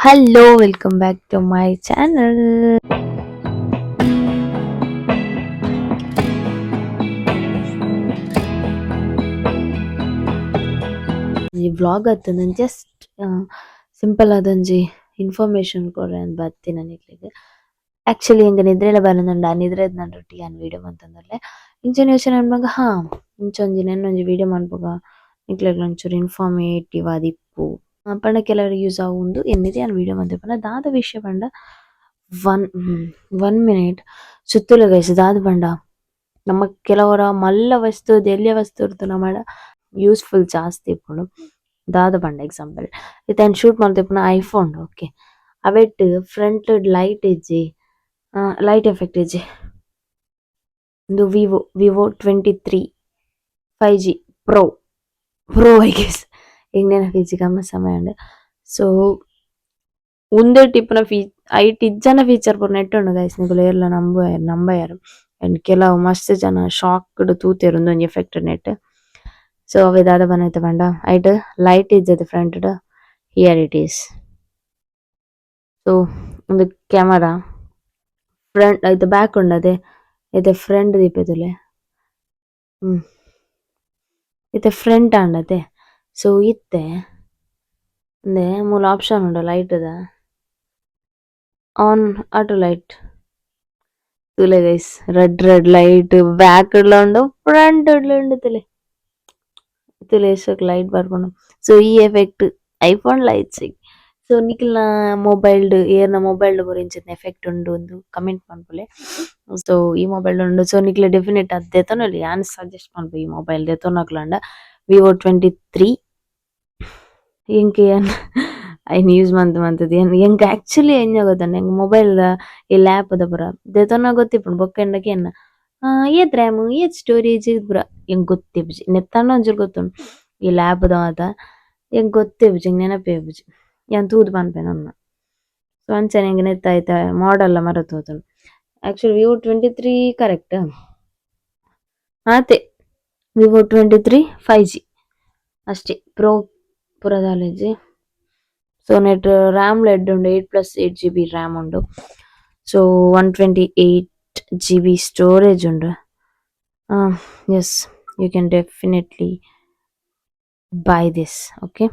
Hello, welcome back to my channel. ಈ vlog ಅತ್ತಂದ್ just simple ಆದೊಂಜಿ information ಕೊರ್ರೆ ಅಂದ್ ಬತ್ತಿನ ನಿಕ್ಲೆಗ್. ಆಕ್ಚುಲಿ ಎಂಕ್ ನಿದ್ರೆಲ ಬರೊಂದುಂಡು, ಆ ನಿದ್ರೆದ ನಡುಟ್ ಯಾನ್ ವೀಡಿಯೋ ಮಂತೊಂದುಲ್ಲೆ. ಇಂಚನೆ ಯೋಚನೆ ಮನ್ಪುನಗ ಹಾ ಇಂಚ ಒಂಜಿ ನೆನ್ನೊಂಜಿ ವೀಡಿಯೋ ಮನ್ಪುಗ, ನಿಕ್ಲೆಗ್ಲ ಒಂಚೂರು ಇನ್ಫಾರ್ಮೇಟಿವ್ ಆದಿಪ್ಪು ಪಂಡ ಕೆಲವೆರೆಗ್ ಯೂಸ್ ಆವುಂದು ಎನ್ನಿದ್ ಯಾನ್ ವೀಡಿಯೋ ಮಂತಿಪ್ಪುನ. ದಾದ ವಿಷಯ ಪಂಡ one one minute ಸುತ್ತುಲೆ guys. ದಾದ ಪಂಡ ನಮ್ಮ ಕೆಲವರ ಮಲ್ಲ ವಸ್ತು ಎಲ್ಯ ವಸ್ತು ನಮಡ ಯೂಸ್ಫುಲ್ ಜಾಸ್ತಿ ಇಪ್ಪುಂಡು. ದಾದ ಪಂಡ ಎಕ್ಸಾಂಪಲ್, ಇತ್ತೆ ಯಾನ್ ಶೂಟ್ ಮಂತಿಪ್ಪುನ ಐಫೋನ್, ಓಕೆ. ಅವೆಟ್ ಫ್ರಂಟ್ ಲೈಟ್ ಇಜ್ಜಿ, ಲೈಟ್ ಎಫೆಕ್ಟ್ ಇಜ್ಜಿ. ಉಂದು Vivo Vivo 23 5G Pro Pro I guess, ಎಂಕ್ ನೆನಪಿಜ್ಜಿ, ಗಮ್ಮತ್ ಸಮಯ ಉಂಡು. ಸೊ ಉಂದೆಟ್ ಇಪ್ಪುನ ಐಟ್ ಇಜ್ಜಾಂಡ ಫೀಚರ್ ಪೂರ ನೆಟ್ ಉಂಡು ಗೈಸ್. ನಿಕುಲು ಏರ್ಲ ನಂಬುವರ್ ನಂಬಯರ್. ಅಂಡ್ ಕೆಲವು ಮಸ್ತ್ ಜನ ಶಾಕ್ಡ್ ತೂತೆರ್ ಉಂದೊಂಜಿ ಎಫೆಕ್ಟ್ ನೆಟ್. ಸೊ ಅವೆ ದಾದ ಪನೈತೆ ಪಂಡ ಐಟ್ ಲೈಟ್ ಇಜ್ಜತೆ front. Here it is. So ಉಂದು ಕ್ಯಾಮರಾ ಫ್ರಂಟ್, ಐತ ಬ್ಯಾಕ್ ಉಂಡತೆ. ಇತ್ತೆ ಫ್ರಂಟ್ ದೀಪೆ ತೂಲೆ. ಇತ್ತೆ ಫ್ರಂಟ್ ಆಂಡತೆ. ಸೊ ಇತ್ತೆ ಉಂದೆ ಮೂಲು ಆಪ್ಷನ್ ಉಂಡು ಲೈಟ್ ದ on auto light. ತೂಲೆ guys, red red light back ಡ್ಲ ಉಂಡು, ಫ್ರಂಟ್ ಡ್ಲ ಉಂಡು. ತೂಲೆ ತೂಲೆ ಎಷ್ಟಕ್ ಲೈಟ್ ಬರ್ಪುಂಡು. ಸೊ ಈ effect iPhone lights. So ನಿಕಲ್ನ mobile ಡ್ ಏರ್ನ ಮೊಬೈಲ್ ಡ್ ಪೂರ ಇಂಚಿತ್ತಿನ ಎಫೆಕ್ಟ್ ಉಂಡು ಇಂದ್ ಕಮೆಂಟ್ ಮನ್ಪುಲೆ. ಸೊ ಈ ಮೊಬೈಲ್ ಉಂಡು. ಸೊ ನಿಕ್ಲೆ ಡೆಫಿನೆಟ್ ಆದ್ ದೆತೊನೊಲಿ, ಯಾನ್ ಸಜೆಸ್ಟ್ ಮನ್ಪುವೆ ಈ ಮೊಬೈಲ್ ದೆತೊನಕ್ಲಂಡ ವಿವೊ 23. ಎಂಕ್ ಯಾನ್ ಐನ್ ಯೂಸ್ ಮಂತ್ ಮಂತುದು ಎಂಕ್ ಆಕ್ಚುಲಿ ಎಂಚ ಗೊತ್ತುಂಡ, ಎಂಕ್ ಮೊಬೈಲ್ ಈ ಲ್ಯಾಪ್ ದ ಪೂರ ದೆತೊನ್ನ ಗೊತ್ತಿಪ್ಪುಂಡು. ಬೊಕ್ಕ ಎಂಡ ಕೇನ್ನ ಏತ್ ರ್ಯಾಮ್, ಏತ್ ಸ್ಟೋರೇಜ್ ಪೂರ ಎಂಕ್ ಗೊತ್ತಿಪ್ಪುಜಿ. ನೆತ್ತಂಡ ಒಂಚೂರು ಗೊತ್ತುಂಡು. ಈ ಲ್ಯಾಪ್ ದ ಮಾತ ಎಂಕ್ ಗೊತ್ತಿಪ್ಪುಜಿ, ಎಂಕ್ ನೆನಪೇ ಇಪ್ಪುಜಿ. ಯಾನ್ ತೂದು ಪನ್ಪೆನ ಒನ್ನ. ಸೊ ಅಂಚನೆ ಎಂಕ್ ನೆತ್ತ ಐತ ಮಾಡೆಲ್ ಲ ಮರತ್ ಪೋತುಂಡು. Actually Vivo 23 correct ಆತೆ. ವಿವೊ 23 5G ಅಷ್ಟೇ, ಪ್ರೋ ಪೂರ ದಾಲ ಇಜ್ಜಿ. ಸೊ ನೆಟ್ ರ್ಯಾಮ್ ಲ ಎಡ್ಡೆ ಉಂಡು, 8 + 8 GB RAM ಉಂಡು. So 128 GB storage ಉಂಡು. Yes, you can definitely buy this. Okay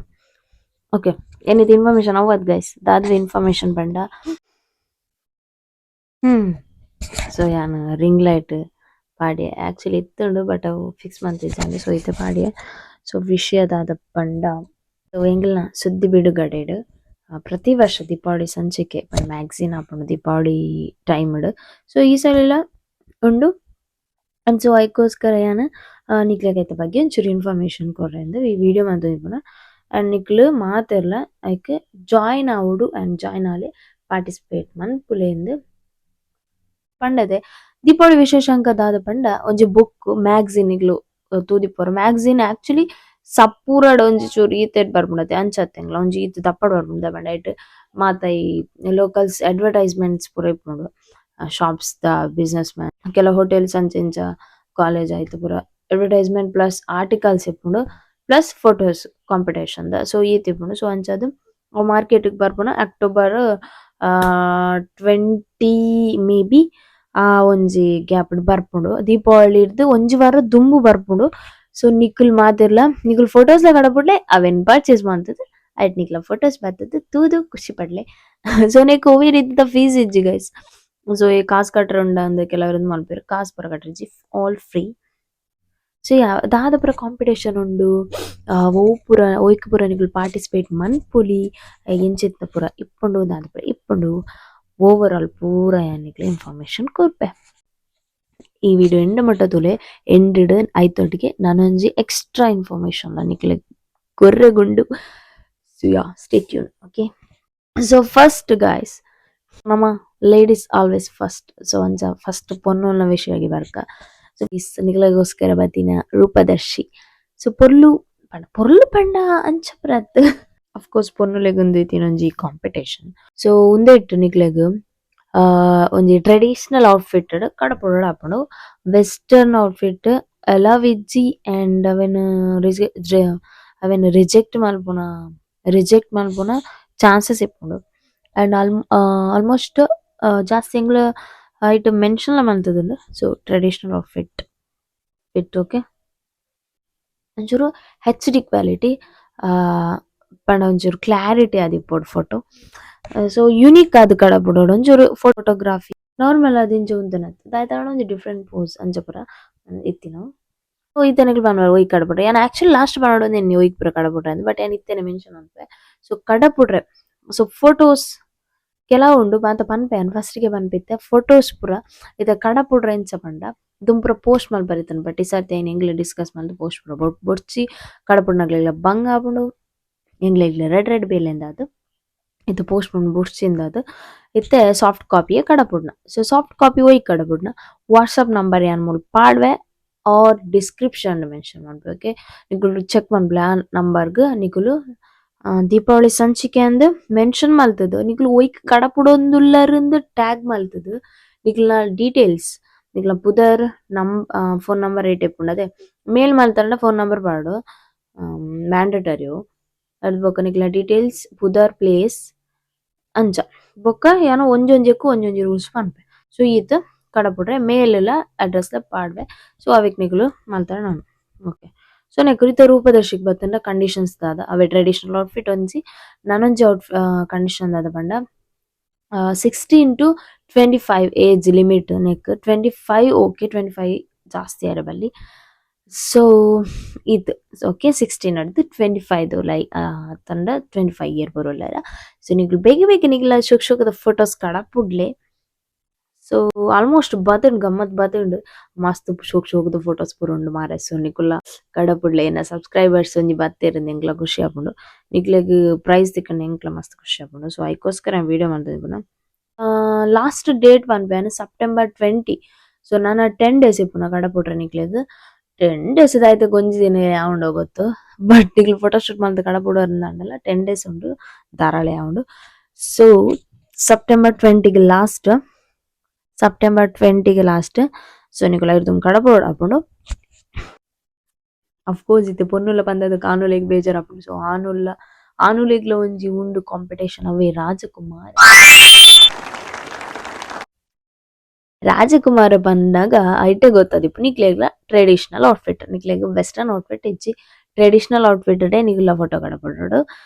okay, ಏನಿದೆ ಇನ್ಫಾರ್ಮೇಶನ್ ಅವಾದ್ ಗೈಸ್. ದಾದ ಇನ್ಫಾರ್ಮೇಶನ್ ಪಂಡ, ಸೊ ಯಾನ್ ring light Padhye. Actually ಇತ್ತುಂಡು, but ಅವು ಫಿಕ್ಸ್ ಮಂತಿಜ್ಜಂಡ್. ಸೊ ಇತ್ತೆ ಪಾಡ್ಯೆ. ಸೊ ವಿಷಯ ದಾದ ಪಂಡ, ಎಂಕಲ್ನ ಸುದ್ದಿ ಬಿಡುಗಡೆಡ್ ಪ್ರತಿ ವರ್ಷ ದೀಪಾವಳಿ ಸಂಚಿಕೆ ಮ್ಯಾಗಝಿನ್ ಆಪುಂಡು ದೀಪಾವಳಿ ಟೈಮ್ ಡ್. ಸೊ ಈ ಸಲ ಉಂಡು. ಅಂಡ್ ಸೊ ಐಕೋಸ್ಕರ ಯಾನ್ ನಿಕ್ಲೆಗ್ ಐತ ಬಗ್ಗೆ ಒಂಚೂರು ಇನ್ಫಾರ್ಮೇಶನ್ ಕೊರ್ರೆ ಅಂದ್ ಈ ವಿಡಿಯೋ ಮಂತೊಂದಿಪ್ಪುನ. ಅಂಡ್ ನಿಕ್ಲು ಮಾತೆರ್ಲ ಐಕ್ ಜಾಯಿನ್ ಆವೊಡು ಅಂಡ್ ಜಾಯಿನ್ ಆಲೆ, ಪಾರ್ಟಿಸಿಪೇಟ್ ಮನ್ಪುಲೆ ಇಂದ್ ಪಂಡದೆ. ದೀಪಾವಳಿ ವಿಶೇಷಾಂಕ ದಾದ ಪಂಡ, ಒಂಜಿ ಬುಕ್ ಮ್ಯಾಗಝಿನ್ ನಿಕ್ಲು ತೂದಿಪ್ಪೊರು. ಮ್ಯಾಗಝಿನ್ ಆಕ್ಚುಲಿ ಸಪೂರಡ್ ಒಂಜಿ ಚೂರು ಈತೆಟ್ ಬರ್ಪುಂಡತೆ, ಅಂಚತ್ತೆ ಎಂಕ್ಲ ಒಂಜಿ ಈತ್ ದಪ್ಪಡ್ ಬರ್ಪುಂಡು. ಪಂಡ ಐಟ್ ಮಾತ ಈ ಲೋಕಲ್ಸ್ ಅಡ್ವರ್ಟೈಸ್ಮೆಂಟ್ಸ್ ಪೂರ ಇಪ್ಪುಂಡು, shops the, business man, ಕೆಲವು ಹೋಟೆಲ್ಸ್, ಅಂಚ ಇಂಚ ಕಾಲೇಜ್ ಐತ ಪೂರ advertisement plus articles ಇಪ್ಪುಂಡು, plus photos competition ದ. ಸೊ ಈತ್ ಇಪ್ಪುಂಡು. ಸೊ ಅಂಚಾದ್ ಅವು ಮಾರ್ಕೆಟ್ ಗ್ ಬರ್ಪುನ October 20 may be, ಆ ಒಂಜಿ ಗ್ಯಾಪ್ ಡ್ ಬರ್ಪುಂಡು. ದೀಪಾವಳಿರ್ದ್ ಒಂಜಿ ವಾರ ದುಂಬು ಬರ್ಪುಂಡು. ಸೊ ನಿಕುಲ್ ಮಾತೆರ್ಲ ನಿಕುಲ್ ಫೋಟೋಸ್ ಲ ಕಡಪುಡ್ಲೆ, ಅವೆನ್ ಪರ್ಚೇಸ್ ಮಂತುದು ಐಟ್ ನಿಕ್ಲ ಫೋಟೋಸ್ ಬತ್ತುದು ತೂದು ಖುಷಿ ಪಡ್ಲೆ. ಸೊ ನೆಕ್ ಒವ್ವೆ ರೀತಿದ ಫೀಸ್ ಇಜ್ಜಿ ಗೈಸ್. ಸೊ ಈ ಕಾಸ್ ಕಟ್ಟರೆ ಉಂಡ ಅಂದ್ ಕೆಲವೆರ್ ಉಂದು ಮನ್ಪುವೆರ್, ಕಾಸ್ ಪೂರ ಕಟ್ಟರೆ all free. So ಯಾ, ದಾದ ಪೂರ ಕಾಂಪಿಟೇಷನ್ ಉಂಡು, ಒವು ಪೂರ ಒಯ್ಕ್ ಪೂರ ನಿಕುಲು ಪಾರ್ಟಿಸಿಪೇಟ್ ಮನ್ಪೊಲಿ, ಎಂಚಿತ್ತ್ ಪೂರ ಇಪ್ಪುಂಡು, ದಾದ ಪೂರ ಇಪ್ಪುಂಡು, ಓವರ್ ಆಲ್ ಪೂರ ಯಾನ್ ನಿಕ್ಲೆ ಇನ್ಫಾರ್ಮೇಶನ್ ಕೊರ್ಪೆ. ಈ ವಿಡಿಯೋ ಎಂಡ್ ಮುಟ್ಟ ತೂಲೆ. ಎಂಡ್ ಡ್ ಐತೊಟ್ಟಿಗೆ ನನೊಂಜಿ ಎಕ್ಸ್ಟ್ರಾ ಇನ್ಫಾರ್ಮೇಶನ್ ನಿಕ್ಲೆಗ್ ಕೊರ್ರೆಗುಂಡು. So yeah, stay tune, okay. So first guys, ನಮ ladies always first. So ಅಂಚ ಫಸ್ಟ್ ಪೊಣ್ಣುಲ್ನ ವಿಷಯಗೆ ಬರ್ಕ. ಸೊ ನಿಕ್ಲೆಗೋಸ್ಕರ ಬತ್ತಿನ ರೂಪದರ್ಶಿ. ಸೊ ಪೊರ್ಲು ಪಂಡ, ಪೊರ್ಲು ಪಂಡ ಅಂಚ ಪೂರ ಅತ್ತ್. ಅಫ್ ಕೋರ್ಸ್ ಪೊಣ್ಣುಲೆಗ್ ಉಂದು ಇತ್ತಿನೊಂಜಿ ಕಾಂಪಿಟೇಷನ್. ಸೊ ಉಂದೆಟ್ ನಿಕ್ಲೆಗ್ ಒಂಜಿ ಟ್ರೆಡಿಷನಲ್ ಔಟ್ಫಿಟ್ ಡ್ ಕಡಪುಡೊಡು ಆಪುಂಡು. Western outfit allow ಇಜ್ಜಿ. ಅಂಡ್ ಅವೆನ್ ರಿಜೆಕ್ಟ್ ಮನ್ಪುನ ಚಾನ್ಸಸ್ ಇಪ್ಪುಂಡು. And almost ಜಾಸ್ತಿ ಎಂಗ್ಲ ಐಟ್ ಮೆನ್ಷನ್ ಲ ಮಂತುದುಂಡು. So traditional outfit fit, okay. ಒಂಚೂರು ಹೆಚ್ ಡಿ ಕ್ವಾಲಿಟಿ ಪಂಡ ಒಂಚೂರು ಕ್ಲಾರಿಟಿ ಆದಿಪ್ಪೊಡು photo. So unique ಆದ್ ಕಡಪುಡೊಡು. ಒಂಚೂರು ಫೋಟೋಗ್ರಫಿ ನಾರ್ಮಲ್ ಆದ್ ಇಂಚ ಉಂತುನತ್ತ್ ದಾಯೆ ಪಂಡ ಒಂಜಿ ಡಿಫರೆಂಟ್ ಪೋಸ್ ಅಂಚ ಪೂರ ಇತ್ತಿನವು. ಸೊ ಇತ್ತೆ ನಿಕುಲು ಪನ್ಪರ್ ಒಯ್ಕ್ ಕಡಪುಡ್ರೆ. ಯಾನ್ ಆಕ್ಚುಲಿ ಲಾಸ್ಟ್ ಪನೊಡು ಎನ್ನಿ ಒಯ್ಕ್ ಪೂರ ಕಡಪುಡ್ರೆ ಅಂದ್, ಬಟ್ ಯಾನ್ ಇತ್ತೆನೆ ಮೆನ್ಷನ್ ಮನ್ಪುವೆ. ಸೊ ಕಡಪುಡ್ರೆ, ಸೊ ಫೋಟೋಸ್ ಕೆಲವು ಉಂಡು ಮಾತ ಪನ್ಪೆ ಯಾನ್ ಫಸ್ಟ್ ಗೆ ಪನ್ಪಿತ್ತೆ. ಫೋಟೋಸ್ ಪೂರ ಇತ್ತೆ ಕಡಪುಡ್ರೆ ಎಂಚ ಪಂಡ ದುಂಬು ಪೂರ ಪೋಸ್ಟ್ ಮಲ್ಪರೆ ಇತ್ತುಂಡು, ಬಟ್ ಈ ಸರ್ತಿ ಐನ್ ಎಂಕ್ಲೆ ಡಿಸ್ಕಸ್ ಮಲ್ತ್ ಪೋಸ್ಟ್ ಪೂರ ಬೊಡ್ಚಿ, ಕಡಪುಡ್ನಕ್ಲೆಗ್ಲ ಬಂಗ ಆಪುಂಡು, ಎಂಕ್ಲೆಗ್ಲ ರೆಡ್ ರೆಡ್ ಬೇಲೆಂದಾದ್ ಇತ್ತೆ ಪೋಸ್ಟ್ ಮಲ್ಪುನ ಬೊಡ್ಚಿಂದಾದ್ ಇತ್ತೆ ಸಾಫ್ಟ್ ಕಾಪಿಯೇ ಕಡಪುಡ್ನ. So soft copy ಒಯ್ ಕಡಪುಡ್ನ? ವಾಟ್ಸಪ್ ನಂಬರ್ ಯಾನ್ ಮೂಲು ಪಾಡ್ವೆ R description mention ಮನ್ಪುವೆ, okay. ನಿಕುಲು ಚೆಕ್ ಮನ್ಪುಲೆ. ಆ ನಂಬರ್ ಗ್ ನಿಕುಲು ದೀಪಾವಳಿ ಸಂಚಿಕೆ ಅಂದ್ ಮೆನ್ಷನ್ ಮಲ್ತುದು, ನಿಕುಲು ಒಯ್ಕ್ ಕಡಪುಡೊಂದುಲ್ಲರಿಂದ್ ಟ್ಯಾಗ್ ಮಲ್ತುದು, ನಿಕಲ್ನ ಡೀಟೇಲ್ಸ್, ನಿಕಲ್ನ ಪುದರ್, ನಮ್ ಫೋನ್ ನಂಬರ್ ಏಟ್ ಇಪ್ಪುಂಡು ಅದೇ. ಮೇಲ್ ಮಲ್ತಂಡ ಫೋನ್ ನಂಬರ್ ಪಾಡು ಮ್ಯಾಂಡೇಟರಿ ಅವು. ಅರ್ದ್ ಬೊಕ ನಿಕಲ್ನ ಡೀಟೇಲ್ಸ್, ಪುದರ್, ಪ್ಲೇಸ್ ಅಂಚ. ಬೊಕ ಯಾನ್ ಒಂಜೊಂಜೆಕ್ ಒಂಜೊಂಜಿ ರೂಲ್ಸ್ ಪನ್ಪೆ. ಸೊ ಈತ್ ಕಡಪುಡ್ರೆ ಮೇಲ್ ಲ ಅಡ್ರೆಸ್ ಲ ಪಾಡ್ವೆ. ಸೊ ಅವೆಕ್ ನಿಕುಲು ಮಲ್ತಡ ಓಕೆ. ಸೊ ನೆಕ್ ಇತ್ತೆ ರೂಪದರ್ಶಿಗ್ ಬತ್ತುಂಡ ಕಂಡೀಷನ್ಸ್ ದಾದ? ಅವೆ ಟ್ರೆಡಿಷನಲ್ ಔಟ್ಫಿಟ್ ಒಂಜಿ, ನನೊಂಜಿ ಔಟ್ ಕಂಡೀಷನ್ ದಾದ ಪಂಡ 16 to 25 age limit neck. 25 okay, 25 ಜಾಸ್ತಿ ಆರೆ ಬಲ್ಲಿ. ಸೊ ಈತ್ ಓಕೆ. 16 ಅಡ್ದು 25 ಲೈ ಅತ್ತಂಡ 25 ಇಯರ್ ಬರೋಲ್ಲೆರ. ಸೊ ನಿಕುಲು ಬೇಗ ಬೇಗ ನಿಕಲ್ನ ಶೋಕ್ ಶೋಕದ ಫೋಟೋಸ್ ಕಡಪುಡ್ಲೆ. ಸೊ ಆಲ್ಮೋಸ್ಟ್ ಬತ್ತುಂಡು, ಗಮ್ಮತ್ ಬತ್ತುಂಡು. ಮಸ್ತ್ ಶೋಕ್ ಶೋಕುದ ಫೋಟೋಸ್ ಪೂರ ಉಂಡು ಮಾರ್ರೆ. ಸೊ ನಿಕುಲ್ಲ ಕಡಪುಡ್ಲೆ. ಎನ್ನ ಸಬ್ಸ್ಕ್ರೈಬರ್ಸ್ ಒಂಜಿ ಬತ್ತೆರ್ ಎಂಕ್ಲ ಖುಷಿ ಆಪುಂಡು. ನಿಕ್ಲೆಗ್ ಪ್ರೈಸ್ ತಿಕ್ಕಂಡ ಎಂಕ್ಲ ಮಸ್ತ್ ಖುಷಿ ಆಪುಂಡು. ಸೊ ಐಕೋಸ್ಕರ ವಿಡಿಯೋ ಮಂತುದಿಪ್ಪುನ. ಲಾಸ್ಟ್ ಡೇಟ್ ಪನ್ಪೆ ಸೆಪ್ಟೆಂಬರ್ 20. ಸೊ ನನ 10 ಡೇಸ್ ಇಪ್ಪುನ ಕಡಪುಡ್ರೆ ನಿಕ್ಲೆಗ್. 10 ಡೇಸ್ ದಾಯ್ತ ಒಂಜಿ ದಿನ ಯಾವುಂಡೋ ಗೊತ್ತು, ಬಟ್ ನಿಕ್ಲು ಫೋಟೋ ಶೂಟ್ ಮಲ್ತ್ ಕಡಪುಡೊಂದಾಂಡಲ 10 ಡೇಸ್ ಉಂಡು, ಧಾರಾಳ ಯಾವುಂಡು. ಸೊ ಸೆಪ್ಟೆಂಬರ್ 20ಗ್ ಲಾಸ್ಟ್, ಸೆಪ್ಟೆಂಬರ್ 20ಗ್ ಲಾಸ್ಟ್. ಸೊ ನಿಕುಲು ಐರ್ದ್ ಕಡಪುಡೊಡು ಆಪುಂಡು. ಅಫ್ ಕೋರ್ಸ್ ಇತ್ತೆ ಪೊನ್ನುಲ ಪಂದದ ಆನುಲೆಗ್ ಬೇಜಾರ್ ಆಪುಂಡು. ಸೊ ಆನುಲ್ಲ ಆನುಲೆಗ್ಲ ಒಂಜಿ ಉಂಡು ಕಾಂಪಿಟೇಷನ್, ಅವೇ ರಾಜಕುಮಾರ್. ರಾಜಕುಮಾರ ಪನ್ನಗ ಐಟೆ ಗೊತ್ತಾದಿಪ್ಪು ನಿಕ್ಲೆಗ್ಲ ಟ್ರೆಡಿಷನಲ್ ಔಟ್ಫಿಟ್, ನಿಕ್ಲೆಗ್ ವೆಸ್ಟರ್ನ್ ಔಟ್ಫಿಟ್ ಇಜ್ಜಿ, ಟ್ರೆಡಿಷನಲ್ ಔಟ್ಫಿಟ್ ಡೇ ನಿಕುಲ್ನ ಫೋಟೋ ಕಡಪುಡೊಡು.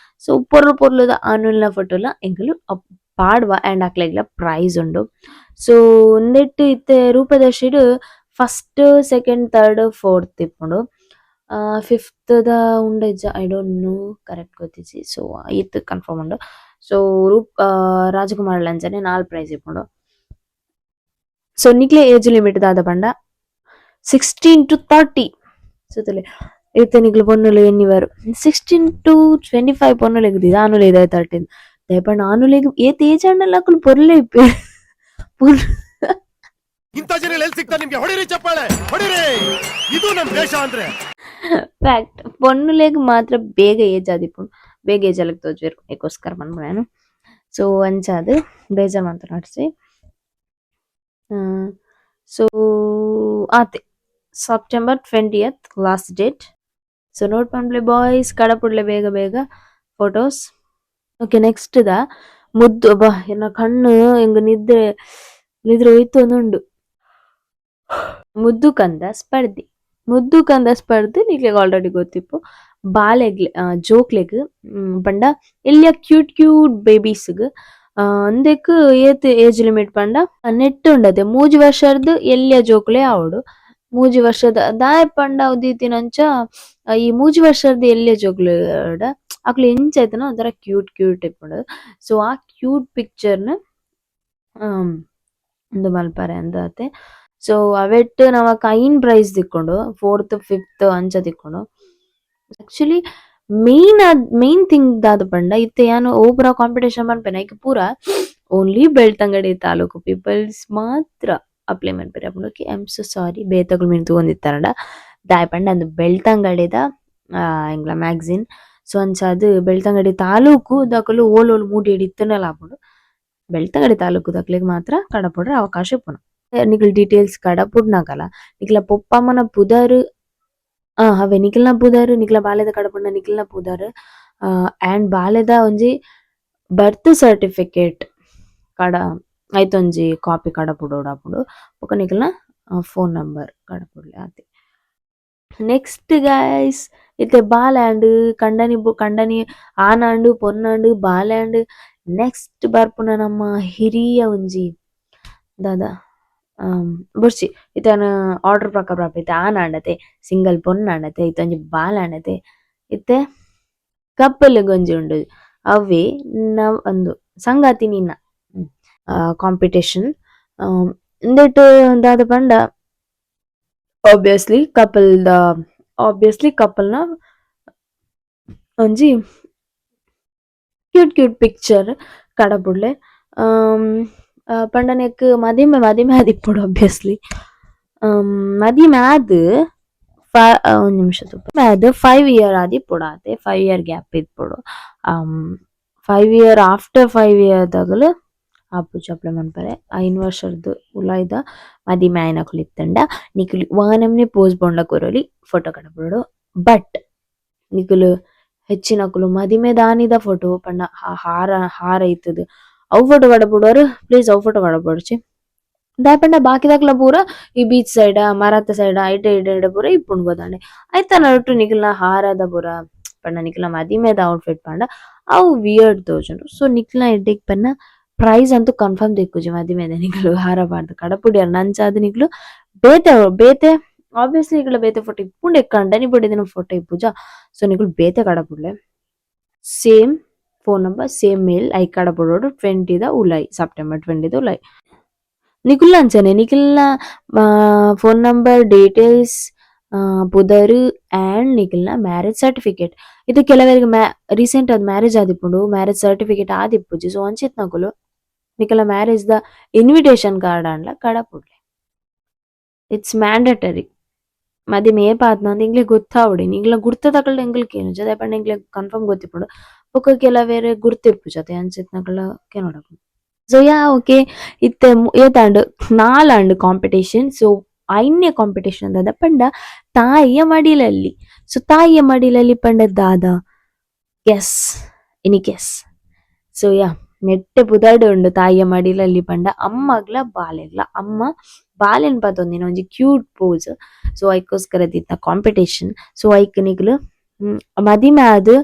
ಸೊ ಪೊರ್ಲು ಪೊರ್ಲುದ ಆನುಲ್ನ ಫೋಟೋಲ ಎಂಕುಲು ಪಾಡ್ವ ಅಂಡ್ ಅಕ್ಲೆಗ್ಲ ಪ್ರೈಸ್ ಉಂಡು. ಸೊ ಉಂದೆಟ್ ಇತ್ತೆ ರೂಪದರ್ಶಿಡ್ first, second, third, fourth ಇಪ್ಪುಂಡು. ಫಿಫ್ತ್ ದ ಉಂಡ ಇಜ್ಜ I don't know, correct ಗೊತ್ತಿಜ್ಜಿ. ಸೊ ಈತ್ ಕನ್ಫರ್ಮ್ ಉಂಡು. ಸೊ ರೂಪ್ ರಾಜಕುಮಾರ್ ಅಂಚನೆ ನಾಲ್ ಪ್ರೈಸ್ ಇಪ್ಪುಂಡು. ಸೊ ನಿಕ್ಲೆ ಏಜ್ ಲಿಮಿಟ್ ದಾದ ಪಂಡ 16 ಟು 30. ಸೊ ತೂಲೆ, ಇತ್ತೆ ನಿಕ್ಲು ಪೊನ್ನುಲು ಎನ್ನಿವರು 16 ಟು 25 ಪೊನ್ನುಲೆಗ್ ದೀದ್ ಆನುಲೆಗ್ ದಾಯೆ 13? ದಾಯೆ ಪಂಡ ಆನುಲೆಗ್ ಏತ್ ಏಜ್ ಆಂಡಲ ಅಕುಲು ಪೊರ್ಲೆ ಇಪ್ಪೆರ್. ಇಂಥ ಜನ ಎಲ್ಲಿ ಸಿಗ್ತಾರೆ ನಿಮ್ಗೆ? ಹೊಡಿರಿ ಚಪ್ಪಾಳೆ ಹೊಡಿರಿ. ಇದು ನಮ್ ದೇಶ ಅಂದ್ರೆ. ಫ್ಯಾಕ್ಟ್, ಪೊನ್ನುಲೆಗ್ ಮಾತ್ರ ಬೇಗ ಏಜ್ ಆದಿಪ್ಪುಂಡು, ಬೇಗ ಏಜ್ ಅಲಕ್ ತೋಜುವೆರ್. ಐಕೋಸ್ಕರ ಪನ್ಪುನ ಯಾನ್. ಸೊ ಅಂಚಾದ್ ಬೇಜಾರ್ ಮಂತೊನೊಡ್ಚಿ. ಸೊ ಆತೆ, September 20th last date. So note ಪನ್ಪುಲೆ boys, ಕಡಪುಡ್ಲೆ ಬೇಗ ಬೇಗ photos. Okay, next ದ ಮುದ್ದು ಬಾ. ಎನ್ನ ಕಣ್ಣು ಎಂಕ್ ನಿದ್ರೆ ನಿದ್ರೆ ಹೋಯ್ತೊಂದುಂಡು. ಮುದ್ದು ಕಂದ ಸ್ಪರ್ಧೆ. ಮುದ್ದು ಕಂದ ಸ್ಪರ್ಧೆ ನಿಕ್ಲೆಗ್ ಆಲ್ರೆಡಿ ಗೊತ್ತಿಪ್ಪು. ಬಾಲೆಗ್ಲೆ ಜೋಕ್ಲೆಗ್ ಪಂಡ ಎಲ್ಯ ಕ್ಯೂಟ್ ಕ್ಯೂಟ್ ಬೇಬೀಸ್ಗ್. ಉಂದೆಕ್ ಏತ್ ಏಜ್ ಲಿಮಿಟ್ ಪಂಡ ನೆಟ್ಟ್ ಉಂಡತೆ 3 ವರ್ಷರ್ದ್ ಎಲ್ಯ ಜೋಕುಲೆ ಆವೊಡು. 3 ವರ್ಷದ ದಾಯೆ ಪಂಡ ಅವು ದೀತಿನಂಚ ಈ 3 ವರ್ಷರ್ದ್ ಎಲ್ಯ ಜೋಕುಲೆಡ ಅಕುಲು ಎಂಚ ಇತ್ತ್ಂಡ ಒಂಥರ ಕ್ಯೂಟ್ ಕ್ಯೂಟ್ ಇಪ್ಪುಂಡು. ಸೊ ಆ ಕ್ಯೂಟ್ ಪಿಕ್ಚರ್ ನ್ ಉಂದು ಮಲ್ಪರೆ ಅಂದಾತೆ. ಸೊ ಅವೆಟ್ ನಮಕ್ ಐನ್ ಪ್ರೈಸ್ ತಿಕ್ಕುಂಡು, ಫೋರ್ತ್, ಫಿಫ್ತ್ ಅಂಚ ತಿಕ್ಕುಂಡು. ಆಕ್ಚುಲಿ ಮೇನ್ ಆದ್ ಮೇನ್ ಥಿಂಗ್ ದಾದ ಪಂಡ ಇತ್ತೆ ಯಾನ್ ಒವು ಪೂರ ಕಾಂಪಿಟೇಷನ್ ಪನ್ಪೆನ ಐಕ್ ಪೂರ ಓನ್ಲಿ ಬೆಳ್ತಂಗಡಿ ತಾಲೂಕು ಪೀಪಲ್ಸ್ ಮಾತ್ರ ಅಪ್ಲೈ ಮನ್ಪೆರೆ ಆಪುಂಡು. Okay, I am so sorry ಬೇತಗುಲು ಮಿತ್ತ್ ತೂವೊಂದಿತ್ತಾರಂಡ. ದಾಯೆ ಪಂಡ ಅಂದ್ ಬೆಳ್ತಂಗಡಿದ ಎಂಕ್ಲ ಮ್ಯಾಗಝಿನ್. ಸೊ ಅಂಚಾದ್ ಬೆಳ್ತಂಗಡಿ ತಾಲೂಕು ದಕುಲು ಓಲು ಓಲು ಮೂಡಿಯಡ್ ಇತ್ತ್ಂಡಲ ಆಪುಂಡು. ಬೆಳ್ತಂಗಡಿ ತಾಲೂಕು ದಕ್ಲೆಗ್ ಮಾತ್ರ ಕಡಪುಡ್ರೆ ಅವಕಾಶ ಇಪ್ಪುಂಡು. ನಿಕುಲು ಡೀಟೇಲ್ಸ್ ಕಡಪುಡ್ನಗಲ ನಿಕ್ಲ ಪೊಪ್ಪಮ್ಮನ ಪುದರ್, ಅವೇ ನಿಕಲ್ನ ಪುದರ್, ನಿಕ್ಲ ಬಾಲೆದ ಕಡಪುಡ್ನ ನಿಕಲ್ನ ಪುದರ್ ಅಂಡ್ ಬಾಲೆದ ಒಂಜಿ Birth certificate ಕಡ ಐತೊಂಜಿ ಕಾಪಿ ಕಡಪುಡೊಡಾಪುಂಡು ಬೊಕ ನಿಕಲ್ನ ಫೋನ್ ನಂಬರ್ ಕಡಪುಡ್ಲೆ ಆತೆ. ನೆಕ್ಸ್ಟ್ ಗೈಸ್, ಇತ್ತೆ ಬಾಲೆ ಆಂಡ್, ಕಂಡನಿ ಕಂಡನಿ ಆನಾಂಡ್, ಪೊನ್ನಾಂಡ್, ಬಾಲೆ ಆಂಡ್. ನೆಕ್ಸ್ಟ್ ಬರ್ಪುನ ನಮ್ಮ ಹಿರಿಯ ಒಂಜಿ ದಾದ ಬೊರ್ಚಿ. ಇತ್ತೆ ಯಾನ್ ಆರ್ಡರ್ ಪ್ರಕಾರ ಬರ್ಪೆ. ಇತ್ತೆ ಆನಾಂಡತೆ, ಸಿಂಗಲ್ ಪೊನ್ನಾಂಡತೆ, ಇತ್ತೆ ಒಂಜಿ ಬಾಲೆ ಆಂಡತೆ. ಇತ್ತೆ ಕಪ್ಪಲ್ ಒಂಜಿ ಉಂಡು, ಅವ್ವೆ ನವ್ ಉಂದು ಸಂಗಾತಿ ನಿನ್ನ ಕಾಂಪಿಟೇಷನ್. ಉಂದೆಟ್ ದಾದ ಪಂಡ, ಆಬ್ವಿಯಸ್ಲಿ ಕಪಲ್ ದ ಆಬ್ವಿಯಸ್ಲಿ ಕಪಲ್ ನ ಒಂಜಿ cute cute picture ಕಡಪುಡ್ಲೆ. ಪಂಡ ನೆಕ್ ಮದಿಮೆ ಮದಿಮೆ ಆದಿಪ್ಪೊಡು ಆಬ್ವಿಯಸ್ಲಿ. ಮದಿಮೆ ಆದ್ ಒಂಜಿ ನಿಮಿಷ ತೂಪ. ಆದ್ 5 ಇಯರ್ ಆದಿಪ್ಪೊಡು ಆತೆ. 5 ಇಯರ್ ಗ್ಯಾಪ್ ಇಪ್ಪೊಡು. 5 year, after 5 year ದಗಲು ಆಪುಜಿ ಅಪ್ಲೈ ಮನ್ಪರೆ. 5 ವರ್ಷರ್ದ್ ಉಲಾಯಿದ ಮದಿಮೆ ಆಯಿನಕುಲು ಇತ್ತ್ಂಡ ನಿಕುಲು ವಾ ನಮೂನೆ ಪೋಸ್ ಬೋಂಡ ಕೊರೊಲಿ, ಫೋಟೋ ಕಡಪುಡೊಡು. ಬಟ್ ನಿಕುಲು ಹೆಚ್ಚಿನಕುಲು ಮದಿಮೆ ದಾನಿದ ಫೋಟೋ ಪಂಡ ಹಾರ ಹಾರ ಇತ್ತುದು ಅವು ಫೋಟೋ ಕಡಪುಡುವರು. ಪ್ಲೀಸ್, ಅವು ಫೋಟೋ ಕಡಪೊಡ್ಚಿ. ದಾಯೆ ಪಂಡ ಬಾಕಿದಕ್ಲ ಪೂರ ಈ ಬೀಚ್ ಸೈಡ್, ಮರತ ಸೈಡ್, ಐಟೆ ಐಟೆ ಐಟೆ ಪೂರ ಇಪ್ಪುಂಡು ಗೋದಾಂಡೆ. ಐತ ನಡುಟು ನಿಕಲ್ನ ಹಾರದ ಪೂರ ಪಂಡ ನಿಕಲ್ನ ಮದಿಮೆದ ಔಟ್ಫಿಟ್ ಪಂಡ ಅವು ವಿಯರ್ಡ್ ತೋಜುಂಡು. ಸೊ ನಿಕ್ಲ್ನ ಎಡ್ಡೆಗ್ ಪನ್ನ ಪ್ರೈಸ್ ಅಂತೂ ಕನ್ಫರ್ಮ್ ತಿಕ್ಕುಜಿ. ಮದಿಮೆದ ನಿಕುಲು ಹಾರ ಪಾಡ್ದ್ ಕಡಪುಡಿಯರ್ ನಂಚಾದ್ ನಿಕುಲು ಬೇತೆ ಬೇತೆ, ಆಬ್ವಿಯಸ್ಲಿ ನಿಕಲ್ನ ಬೇತೆ ಫೋಟೋ ಇಪ್ಪುಂಡೆ, ಕಂಡನಿ ಬೊಡೆದಿನ ಫೋಟೋ ಇಪ್ಪುಜ. ಸೊ ನಿಕುಲು ಬೇತೆ ಕಡಪುಡ್ಲೆ. Same phone number, same mail ಐಕ್ ಕಡಪುಡೊಡು 20 ದ ಉಲಾಯಿ, ಸೆಪ್ಟೆಂಬರ್ 20 ದ ಉಲಾಯಿ. ನಿಕುಲ್ನ ಅಂಚನೆ ನಿಕಲ್ನ phone number, details, ಪುದರ್ ಆಂಡ್ ನಿಕಲ್ನ ಮ್ಯಾರೇಜ್ ಸರ್ಟಿಫಿಕೇಟ್. ಇದು ಕೆಲವರಿಗೆ ರೀಸೆಂಟ್ ಆದ್ ಮ್ಯಾರೇಜ್ ಆದಿಪ್ಪುಂಡು, ಮ್ಯಾರೇಜ್ ಸರ್ಟಿಫಿಕೇಟ್ ಆದಿಪ್ಪುಜಿ. ಸೊ ಅಂಚಿತ್ನಕುಲು ನಿಕಲ್ನ marriage the invitation card ಆಂಡ್ಲ ಕಡಪುಡ್ಲೆ. It's mandatory. ಮದಿಮೆ ಏಪ ಆತ್ಂಡ ಎಂಕ್ಲೆಗ್ ಗೊತ್ತಾವೊಡೆ. ನಿಕ್ಲ್ನ ಗುರ್ತದಕಲ್ಡ ಎಂಕುಲು ಕೇನುಜ, ದಾಯೆ ಪಂಡ ಎಂಕ್ಲೆಗ್ ಕನ್ಫರ್ಮ್ ಗೊತ್ತಿಪ್ಪುಂಡು. ಬೊಕ ಕೆಲವೆರ್ ಗುರ್ತಿಪ್ಪುಜ ಅತೆ, ಅಂಚಿತ್ನಕಲ್ಡ ಕೇನೊಡಾಪುಂಡು. So yeah, okay. ಇತ್ತೆ ಏತಾಂಡ್? ನಾಲಾಂಡ್ ಕಾಂಪಿಟೇಷನ್. ಸೊ ಐನ್ಯ ಕಾಂಪಿಟೇಷನ್ ದಾದ ಪಂಡ ತಾಯಿಯ ಮಡಿಲಲ್ಲಿ. ಸೊ ತಾಯಿಯ ಮಡಿಲಲ್ಲಿ ಪಂಡ ದಾದ? Guess, any guess? So yeah, ನೆಟ್ಟೆ ಪುದರ್‌ಡೆ ಉಂಡು. ತಾಯಿಯ ಮಡಿಲಲ್ಲಿ ಪಂಡ ಅಮ್ಮಗ್ಲ ಬಾಲೆಗ್ಲ. ಅಮ್ಮ ಬಾಲೆನ್ ಪತೊಂದಿನ ಒಂಜಿ cute pose. So ಐಕೋಸ್ಕರ ದೀತಿನ ಕಾಂಪಿಟೇಷನ್. ಸೊ ಐಕ್ ನಿಕುಲು ಮದಿಮೆ ಆದ್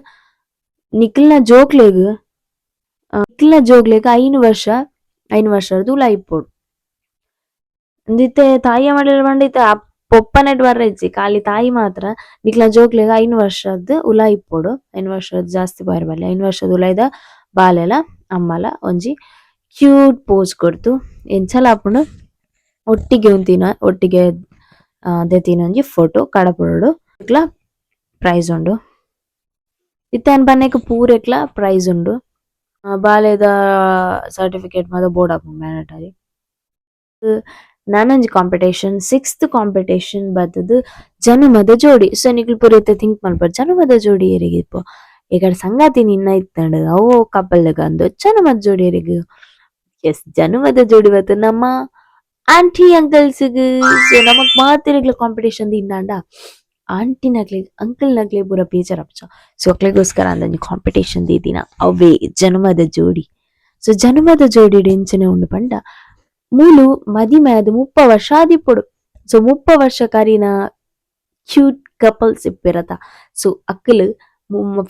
ನಿಕಲ್ನ ಜೋಕ್ಲೆಗ್ 5 ವರ್ಷ, 5 ವರ್ಷರ್ದ್ ಉಲಾಯಿ ಇಪ್ಪೊಡು. ಉಂದಿತ್ತೆ ತಾಯಿಯ ಮಡಿಲಲ್ಲಿ ಪಂಡ ಇತ್ತೆ ಪೊಪ್ಪನೆಟ್ ಬರ್ರೆ ಇಜ್ಜಿ, ಖಾಲಿ ತಾಯಿ ಮಾತ್ರ. ನಿಕ್ಲ್ನ ಜೋಕ್ಲೆಗ್ 5 ವರ್ಷದ್ ಉಲಾಯಿ ಇಪ್ಪೊಡು. 5 ವರ್ಷದ್ ಜಾಸ್ತಿ ಪೋಯೆರೆ ಬಲ್ಲಿ. 5 ವರ್ಷದ ಉಲಾಯಿದ ಬಾಲೆಲ ಅಮ್ಮಲ ಒಂಜಿ ಕ್ಯೂಟ್ ಪೋಸ್ ಕೊರ್ದು ಎಂಚಲ ಆಪುಂಡು, ಒಟ್ಟಿಗೆ ಉಂತಿನ, ಒಟ್ಟಿಗೆ ದೆತಿನ ಒಂಜಿ ಫೋಟೋ ಕಡಪುಡೊಡು. ಐಕ್ಲ ಪ್ರೈಸ್ ಉಂಡು. ಇತ್ತೆ ಯಾನ್ ಪನ್ನೆಕ್ ಪೂರೆಕ್ಲ ಪ್ರೈಸ್ ಉಂಡು. ಬಾಲೆದ ಸರ್ಟಿಫಿಕೇಟ್ ಮಾತ ಬೋಡಾಪುಂಡು, ಮ್ಯಾಂಡೇಟರಿ. ನನೊಂಜಿ competition, sixth competition ಬತ್ತುದು ಜನುಮದ ಜೋಡಿ. ಸೊ ನಿಕುಲು ಪೂರ ಇತ್ತೆ ಥಿಂಕ್ ಮನ್ಪೊಡು, ಜನುಮದ ಜೋಡಿ ಏರೆಗ್ ಇಪ್ಪು? ಏಕಡ ಸಂಗಾತಿ ನಿನ್ನ ಇತ್ತ್ಂಡ್, ಅವು ಕಪಲ್ ಅಂದ್, ಜನುಮದ ಜೋಡಿ ಏರೆಗ್? ಎಸ್, ಜನುಮದ ಜೋಡಿ ಬತ್ತ್ ನಮ್ಮ ಆಂಟಿ ಅಂಕಲ್ಸ್ ಗ್. ಸೊ ನಮಕ್ ಮಾತೆರೆಗ್ಲ ಕಾಂಪಿಟೇಷನ್ ದೀಂಡಾಂಡ ಆಂಟಿ ನಕ್ಲೆಗ್, ಅಂಕಲ್ ನಕ್ಲೆಗ್ ಪೂರ ಬೇಜಾರ್ ಆಪುಜ? ಸೊ ಅಕ್ಲೆಗೋಸ್ಕರ ಅಂದ್ ಕಾಂಪಿಟೇಷನ್ ದೀತಿನ ಅವ್ವೇ ಜನುಮದ ಜೋಡಿ. ಸೊ ಜನುಮದ ಜೋಡಿಡ್ ಎಂಚನೆ ಉಂಡು ಪಂಡ, ಮೂಲು ಮದಿಮೆ ಆದ್ 30 ವರ್ಷ ಆದಿಪ್ಪೊಡು. ಸೊ 30 ವರ್ಷ ಕರಿನ ಕ್ಯೂಟ್ ಕಪಲ್ಸ್ ಇಪ್ಪೆರತ. ಸೊ ಅಕ್ಲ್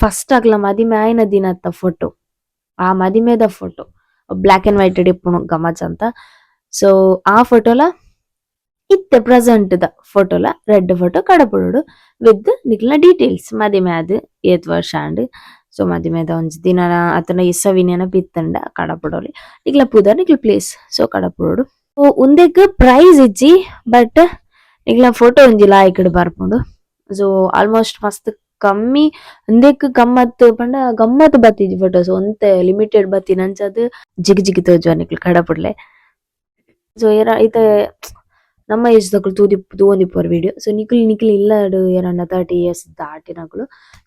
ಫಸ್ಟ್ ಅಕ್ಲ ಮದಿಮೆ ಆಯಿನ ದಿನತ್ತ ಫೋಟೋ, ಆ ಮದಿಮೆದ photo black and white ಇಪ್ಪುನು ಗಮಚ್ ಅಂತ. ಸೊ ಆ ಫೋಟೋಲ, ಇತ್ತೆ ಪ್ರೆಸೆಂಟ್ ದ ಫೋಟೋಲ ರಡ್ಡ್ ಫೋಟೋ ಕಡಪುಡೊಡು ವಿತ್ ನಿಕ್ಲ್ನ ಡೀಟೇಲ್ಸ್. ಮದಿಮೆ ಆದ್ ಏತ್ ವರ್ಷ ಆಂಡ್, ಸೊ ಮದಿಮೆದ ಒಂಜಿ ದಿನ ಅತ್ತಂಡ ಇಸವಿ ನೆನಪಿತ್ತಂಡ ಕಡಪುಡೊಲಿ. ನಿಕ್ಲ ಪುದರ್, ನಿಕ್ಲ ಪ್ಲೇಸ್, ಸೊ ಕಡಪುಡೊಡು. ಉಂದೆಕ್ ಪ್ರೈಸ್ ಇಜ್ಜಿ, ಬಟ್ ನಿಕ್ಲ್ನ ಫೋಟೋ ಒಂಜಿ ಲಾಯ್ಕ್ಡ್ ಬರ್ಪುಂಡು. ಸೊ ಆಲ್ಮೋಸ್ಟ್ ಮಸ್ತ್ ಕಮ್ಮಿ ಉಂದೆಕ್ ಗಮ್ಮತ್ ಪಂಡ ಗಮ್ಮತ್ ಬತ್ತಿಜಿ ಫೋಟೋಸ್, ಒಂತೆ ಲಿಮಿಟೆಡ್ ಬತ್ತಿನ ಅಂಚಾದ್ ಜಿಗಿ ಜಿಗಿ ತೋಜುವ. ನಿಕ್ಲ್ ಕಡಪುಡ್ಲೆ. ಸೊ ಏರ ಇತ್ತೆ ನಮ್ಮ ಏಜ್ ದಕುಲು ತೂವೊಂದಿಪ್ಪುವೆರ್ ವಿಡಿಯೋ. ಸೊ ನಿಕುಲು ನಿಕುಲು ಇಲ್ಲಡ್ ಏರನ್ನ 30 ಇಯರ್ಸ್ ದಾಟಿನಕುಲು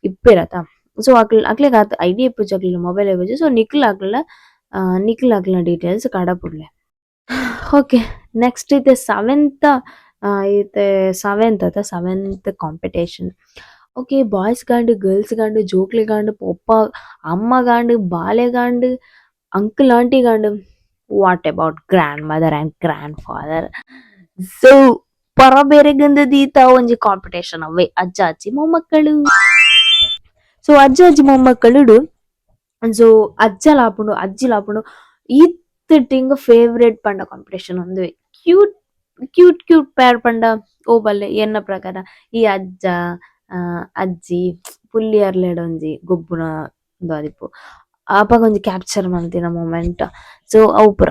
ಇಪ್ಪೆರತ. ಸೊ ಅಕ್ಲ್ ಅಕ್ಲೆಗ್ ಆತ್ ಐಡಿಯಾ ಇಪ್ಪುಜಿ, ಅಕ್ಲೆನ ಮೊಬೈಲ್ ಇಪ್ಪುಜಿ. ಸೊ ನಿಕ್ಲ್ ಅಕ್ಲ್ನ ಡೀಟೇಲ್ಸ್ ಕಡಪುಡ್ಲೆ. ಓಕೆ, ನೆಕ್ಸ್ಟ್ ಇತ್ತೆ ಸೆವೆಂತ್, ಇತ್ತೆ ಸೆವೆಂತ್ ಅತ, ಸೆವೆಂತ್ ಕಾಂಪಿಟೇಷನ್. Okay boys ಗಾಂಡ್ girls ಗಾಂಡ್ ಜೋಕ್ಲೆಗಾಂಡ್ ಪೊಪ್ಪ ಅಮ್ಮಗಾಂಡ್ ಬಾಲೆಗಾಂಡ್ ಅಂಕಲ್ ಆಂಟಿಗಾಂಡ್ what about grandmother and grandfather? So ಪರಬೇರೆಗಂದ ದೀತ ಒಂಜಿ ಕಾಂಪಿಟೇಷನ್ ಅವೇ ಅಜ್ಜ ಅಜ್ಜಿ ಮೊಮ್ಮಕ್ಕಳು. ಸೊ ಅಜ್ಜ ಅಜ್ಜಿ ಮೊಮ್ಮಕ್ಕಳುಡು ಸೊ ಅಜ್ಜ ಲಾಪುಂಡು ಅಜ್ಜಿ ಲಾಪುಂಡು ಈತ್ ಟಿಂಗ್ ಫೇವರೇಟ್ ಪಂಡ competition ಉಂದುವೆ. Cute cute cute peer ಪಂಡ ಓ ಬಲ್ಲೆ ಎನ್ನ ಪ್ರಕಾರ ಈ ಅಜ್ಜ ಅಜ್ಜಿ ಪುಲ್ಲಿಯರ್ಲೆಡ್ ಒಂಜಿ ಗೊಬ್ಬುನ ಉಂದು ಆದಿಪ್ಪು ಅಪಗ ಒಂಜಿ ಕ್ಯಾಪ್ಚರ್ ಮಲ್ತಿನ ಮೂಮೆಂಟ್. ಸೊ ಅವು ಪೂರ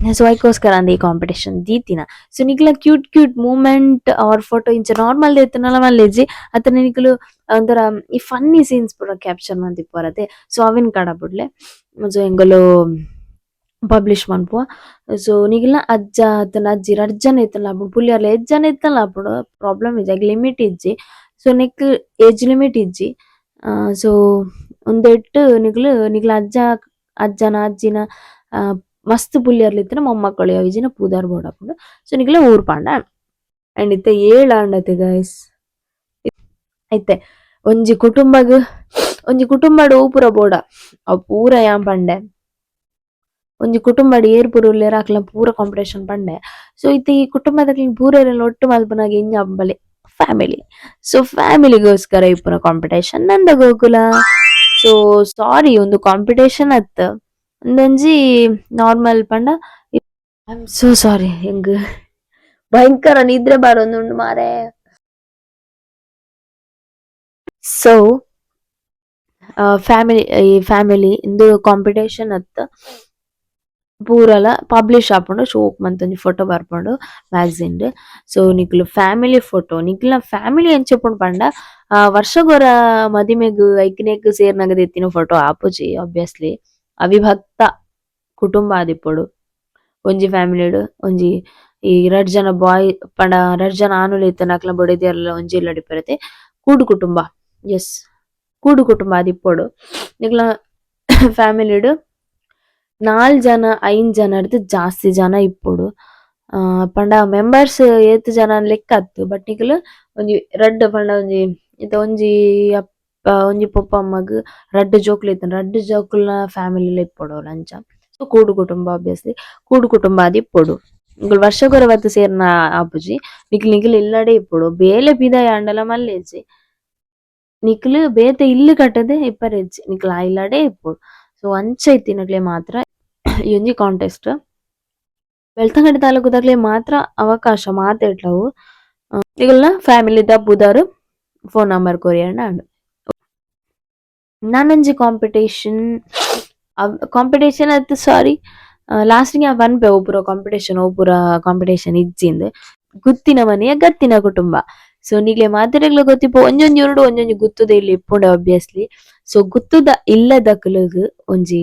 ಸೊ ಐಕೋಸ್ಕರ ಅಂದ್ ಈ ಕಾಂಪಿಟೇಷನ್ ದೀತಿನ. ಸೊ ನಿಕ್ಲ cute cute moment or photo ಇಂಚ ನಾರ್ಮಲ್ ದೆತ್ತುಂಡಲ ಮಲ್ಲೆಜ್ಜಿ ಅತ್ತಂಡ ನಿಕುಲು ಒಂಥರ ಈ ಫನ್ನಿ ಸೀನ್ಸ್ ಪೂರ ಕ್ಯಾಪ್ಚರ್ ಮಂತಿಪ್ಪುವರತೆ. ಸೊ ಅವೆನ್ ಕಡಪುಡ್ಲೆ. ಸೊ ಎಂಕುಲು ಪಬ್ಲಿಷ್ ಮನ್ಪುವ. ಸೊ ನಿಕಲ್ನ ಅಜ್ಜ ಅತ್ತಂಡ ಅಜ್ಜಿ ರಡ್ಡ್ ಜನ ಇತ್ತುಂಡ ಆಪುಂಡು, ಪುಲ್ಲಿಯರ್ಲ ಏತ್ ಜನ ಇತ್ತುಂಡಲ ಆಪುಂಡು, ಪ್ರಾಬ್ಲಮ್ ಇಜ್ಜಿ, ಐಕ್ ಲಿಮಿಟ್ ಇಜ್ಜಿ. ಸೊ ನೆಕ್ಕ್ ಏಜ್ ಲಿಮಿಟ್ ಇಜ್ಜಿ. ಸೊ ಉಂದೆಟ್ ನಿಕುಲು ನಿಕ್ಲ ಅಜ್ಜ ಅಜ್ಜನ ಅಜ್ಜಿನ ಮಸ್ತ್ ಪುಲ್ಲಿಯರ್ಲು ಇತ್ತ್ಂಡ ಮೊಮ್ಮಕ್ಕಳು ಯಾವಿಜಿನ ಪುದರ್ ಬೋಡಾಪುಂಡು. ಸೊ ನಿಕಲ್ನ ಊರು ಪಂಡ ಅಂಡ್ ಇತ್ತೆ ಏಳ್ ಆಂಡತೆ ಗೈಸ್. ಇತ್ತೆ ಒಂಜಿ ಕುಟುಂಬಗ್ ಒಂಜಿ ಕುಟುಂಬಡ್ ಒವು ಪೂರ ಬೋಡ ಅವು ಪೂರ ಯಾನ್ ಪಂಡೆ. ಒಂಜಿ ಕುಟುಂಬಡ್ ಏರ್ ಪೂರ ಉಲ್ಲೆರ್ ಅಕ್ಲ್ನ ಪೂರ ಕಾಂಪಿಟೇಷನ್ ಪಂಡೆ. ಸೊ ಇತ್ತೆ ಈ ಕುಟುಂಬದಕ್ಲೆನ್ ಪೂರೆರೆನ್ ಒಟ್ಟು ಮಲ್ಪುನಗ ಎಂಚ ಆಪುಂಡು ಫ್ಯಾಮಿಲಿ. ಸೊ ಫ್ಯಾಮಿಲಿಗೋಸ್ಕರ ಇಪ್ಪುನ ಕಾಂಪಿಟೇಷನ್ ನಂದ ಗೋಕುಲ. ಸೊ ಸಾರಿ, ಉಂದು ಕಾಂಪಿಟೇಷನ್ ಅತ್ತ್, ಉಂದೊಂಜಿ ನಾರ್ಮಲ್ ಪಂಡ. I am so sorry, ಎಂಕ್ ಭಯಂಕರ ನಿದ್ರೆ ಬರೊಂದುಂಡು ಮಾರ್ರೆ. ಸೊ ಫ್ಯಾಮಿಲಿ, ಈ ಫ್ಯಾಮಿಲಿ ಇಂದು ಕಾಂಪಿಟೇಷನ್ ಅತ್ತ್, ಪೂರಲ ಪಬ್ಲಿಷ್ ಆಪುಂಡು, ಶೋಕ್ ಮಂತ್ ಒಂಜಿ ಫೋಟೋ ಬರ್ಪುಂಡು ಮ್ಯಾಗಝಿನ್. ಸೊ ನಿಕುಲು ಫ್ಯಾಮಿಲಿ ಫೋಟೋ, ನಿಕಲ್ನ ಫ್ಯಾಮಿಲಿ ಎಂಚ ಉಪ್ಪುಂಡು ಪಂಡ ವರ್ಷಗೊರ ಮದಿಮೆಗ್ ಐಕ್ನೆಕ್ ಸೇರ್ನಗ ದೆತ್ತಿನ ಫೋಟೋ ಆಪುಜಿ. ಆಬ್ವಿಯಸ್ಲಿ ಅವಿಭಕ್ತ ಕುಟುಂಬ ಆದಿಪ್ಪೊಡು. ಒಂಜಿ ಫ್ಯಾಮಿಲಿಡ್ ಒಂಜಿ ಈ ರಡ್ಡ್ ಜನ ಬಾಯ್ ಪಂಡ ರಡ್ಡ್ ಜನ ಆನುಲು ಇತ್ತ್ಂಡ ಅಕ್ಲ್ನ ಬೊಡೆದಿಯರ್ಲ ಒಂಜಿ ಇಲ್ಲಡ್ ಇಪ್ಪೆರತೆ. ಕೂಡು ಕುಟುಂಬ, ಎಸ್, ಕೂಡು ಕುಟುಂಬ ಆದಿಪ್ಪೊಡು. ನಿಕ್ಲ್ನ ಫ್ಯಾಮಿಲಿಡ್ ನಾಲ್ ಜನ ಐನ್ ಜನರ್ದ್ ಜಾಸ್ತಿ ಜನ ಇಪ್ಪೊಡು. ಪಂಡ ಮೆಂಬರ್ಸ್ ಏತ್ ಜನ ಲೆಕ್ಕ ಅತ್ತ್, ಬಟ್ ನಿಕುಲು ಒಂಜಿ ರಡ್ಡ್ ಪಂಡ ಒಂಜಿ ಇತ್ತೆ ಒಂಜಿ ಅಪ್ಪ ಒಂಜಿ ಪೊಪ್ಪ ಅಮ್ಮಗ್ ರಡ್ಡ್ ಜೋಕುಲು ಇತ್ತ್ಂಡ ರಡ್ಡ್ ಜೋಕುಲ್ನ ಫ್ಯಾಮಿಲಿ ಇಪ್ಪೊಡು ಅವ್ಲು ಅಂಚ. ಸೊ ಕೂಡು ಕುಟುಂಬ, ಆಬ್ವಿಯಸ್ಲಿ ಕೂಡು ಕುಟುಂಬ ಆದಿಪ್ಪೊಡು. ನಿಕುಲು ವರ್ಷಗೊರ ಬತ್ತ್ ಸೇರ್ನ ಆಪುಜಿ. ನಿಕುಲು ನಿಕುಲು ಇಲ್ಲಡೆ ಇಪ್ಪೊಡು. ಬೇಲೆ ಪಿದಾಯಿ ಆಂಡಲ ಮಲ್ಲೆಜ್ಜಿ, ನಿಕುಲು ಬೇತೆ ಇಲ್ಲ್ ಕಟ್ಟದೆ ಇಪ್ಪರೆಜ್ಜಿ, ನಿಕುಲು ಆ ಇಲ್ಲಡೆ ಇಪ್ಪೊಡು. ಸೊ ಅಂಚ ಇತ್ತಿನಕ್ಲೆ ಮಾತ್ರ ಈ ಒಂಜಿ ಕಾಂಟೆಸ್ಟ್. ಬೆಳ್ತಂಗಡಿ ತಾಲೂಕುದಕ್ಲೆ ಮಾತ್ರ ಅವಕಾಶ ಮಾತೆಟ್ಲವು. ನಿಕಲ್ನ ಫ್ಯಾಮಿಲಿದ ಪುದರ್ ಫೋನ್ ನಂಬರ್ ಕೊರಿಯಂಡ ಆಂಡ್. ನನೊಂಜಿ ಕಾಂಪಿಟೇಷನ್, ಕಾಂಪಿಟೇಷನ್ ಅತ್ತ್, ಸಾರಿ, ಲಾಸ್ಟ್ ಗೆ ಪನ್ಪೆ ಒವು ಪೂರ ಕಾಂಪಿಟೇಷನ್, ಒವು ಪೂರ ಕಾಂಪಿಟೇಷನ್ ಇಜ್ಜಿಂದ್. ಗುತ್ತಿನ ಮನೆಯ ಗತ್ತಿನ ಕುಟುಂಬ. ಸೊ ನಿಕ್ಲೆ ಮಾತೆರೆಗ್ಲ ಗೊತ್ತಿಪ್ಪು, ಒಂಜೊಂಜಿ ಊರುಡು ಒಂಜೊಂಜಿ ಗುತ್ತುದ ಇಲ್ಲ್ ಇಪ್ಪುಂಡು ಆಬ್ವಿಯಸ್ಲಿ. ಸೊ ಗುತ್ತುದ ಇಲ್ಲದಕುಲುಗ್ ಒಂಜಿ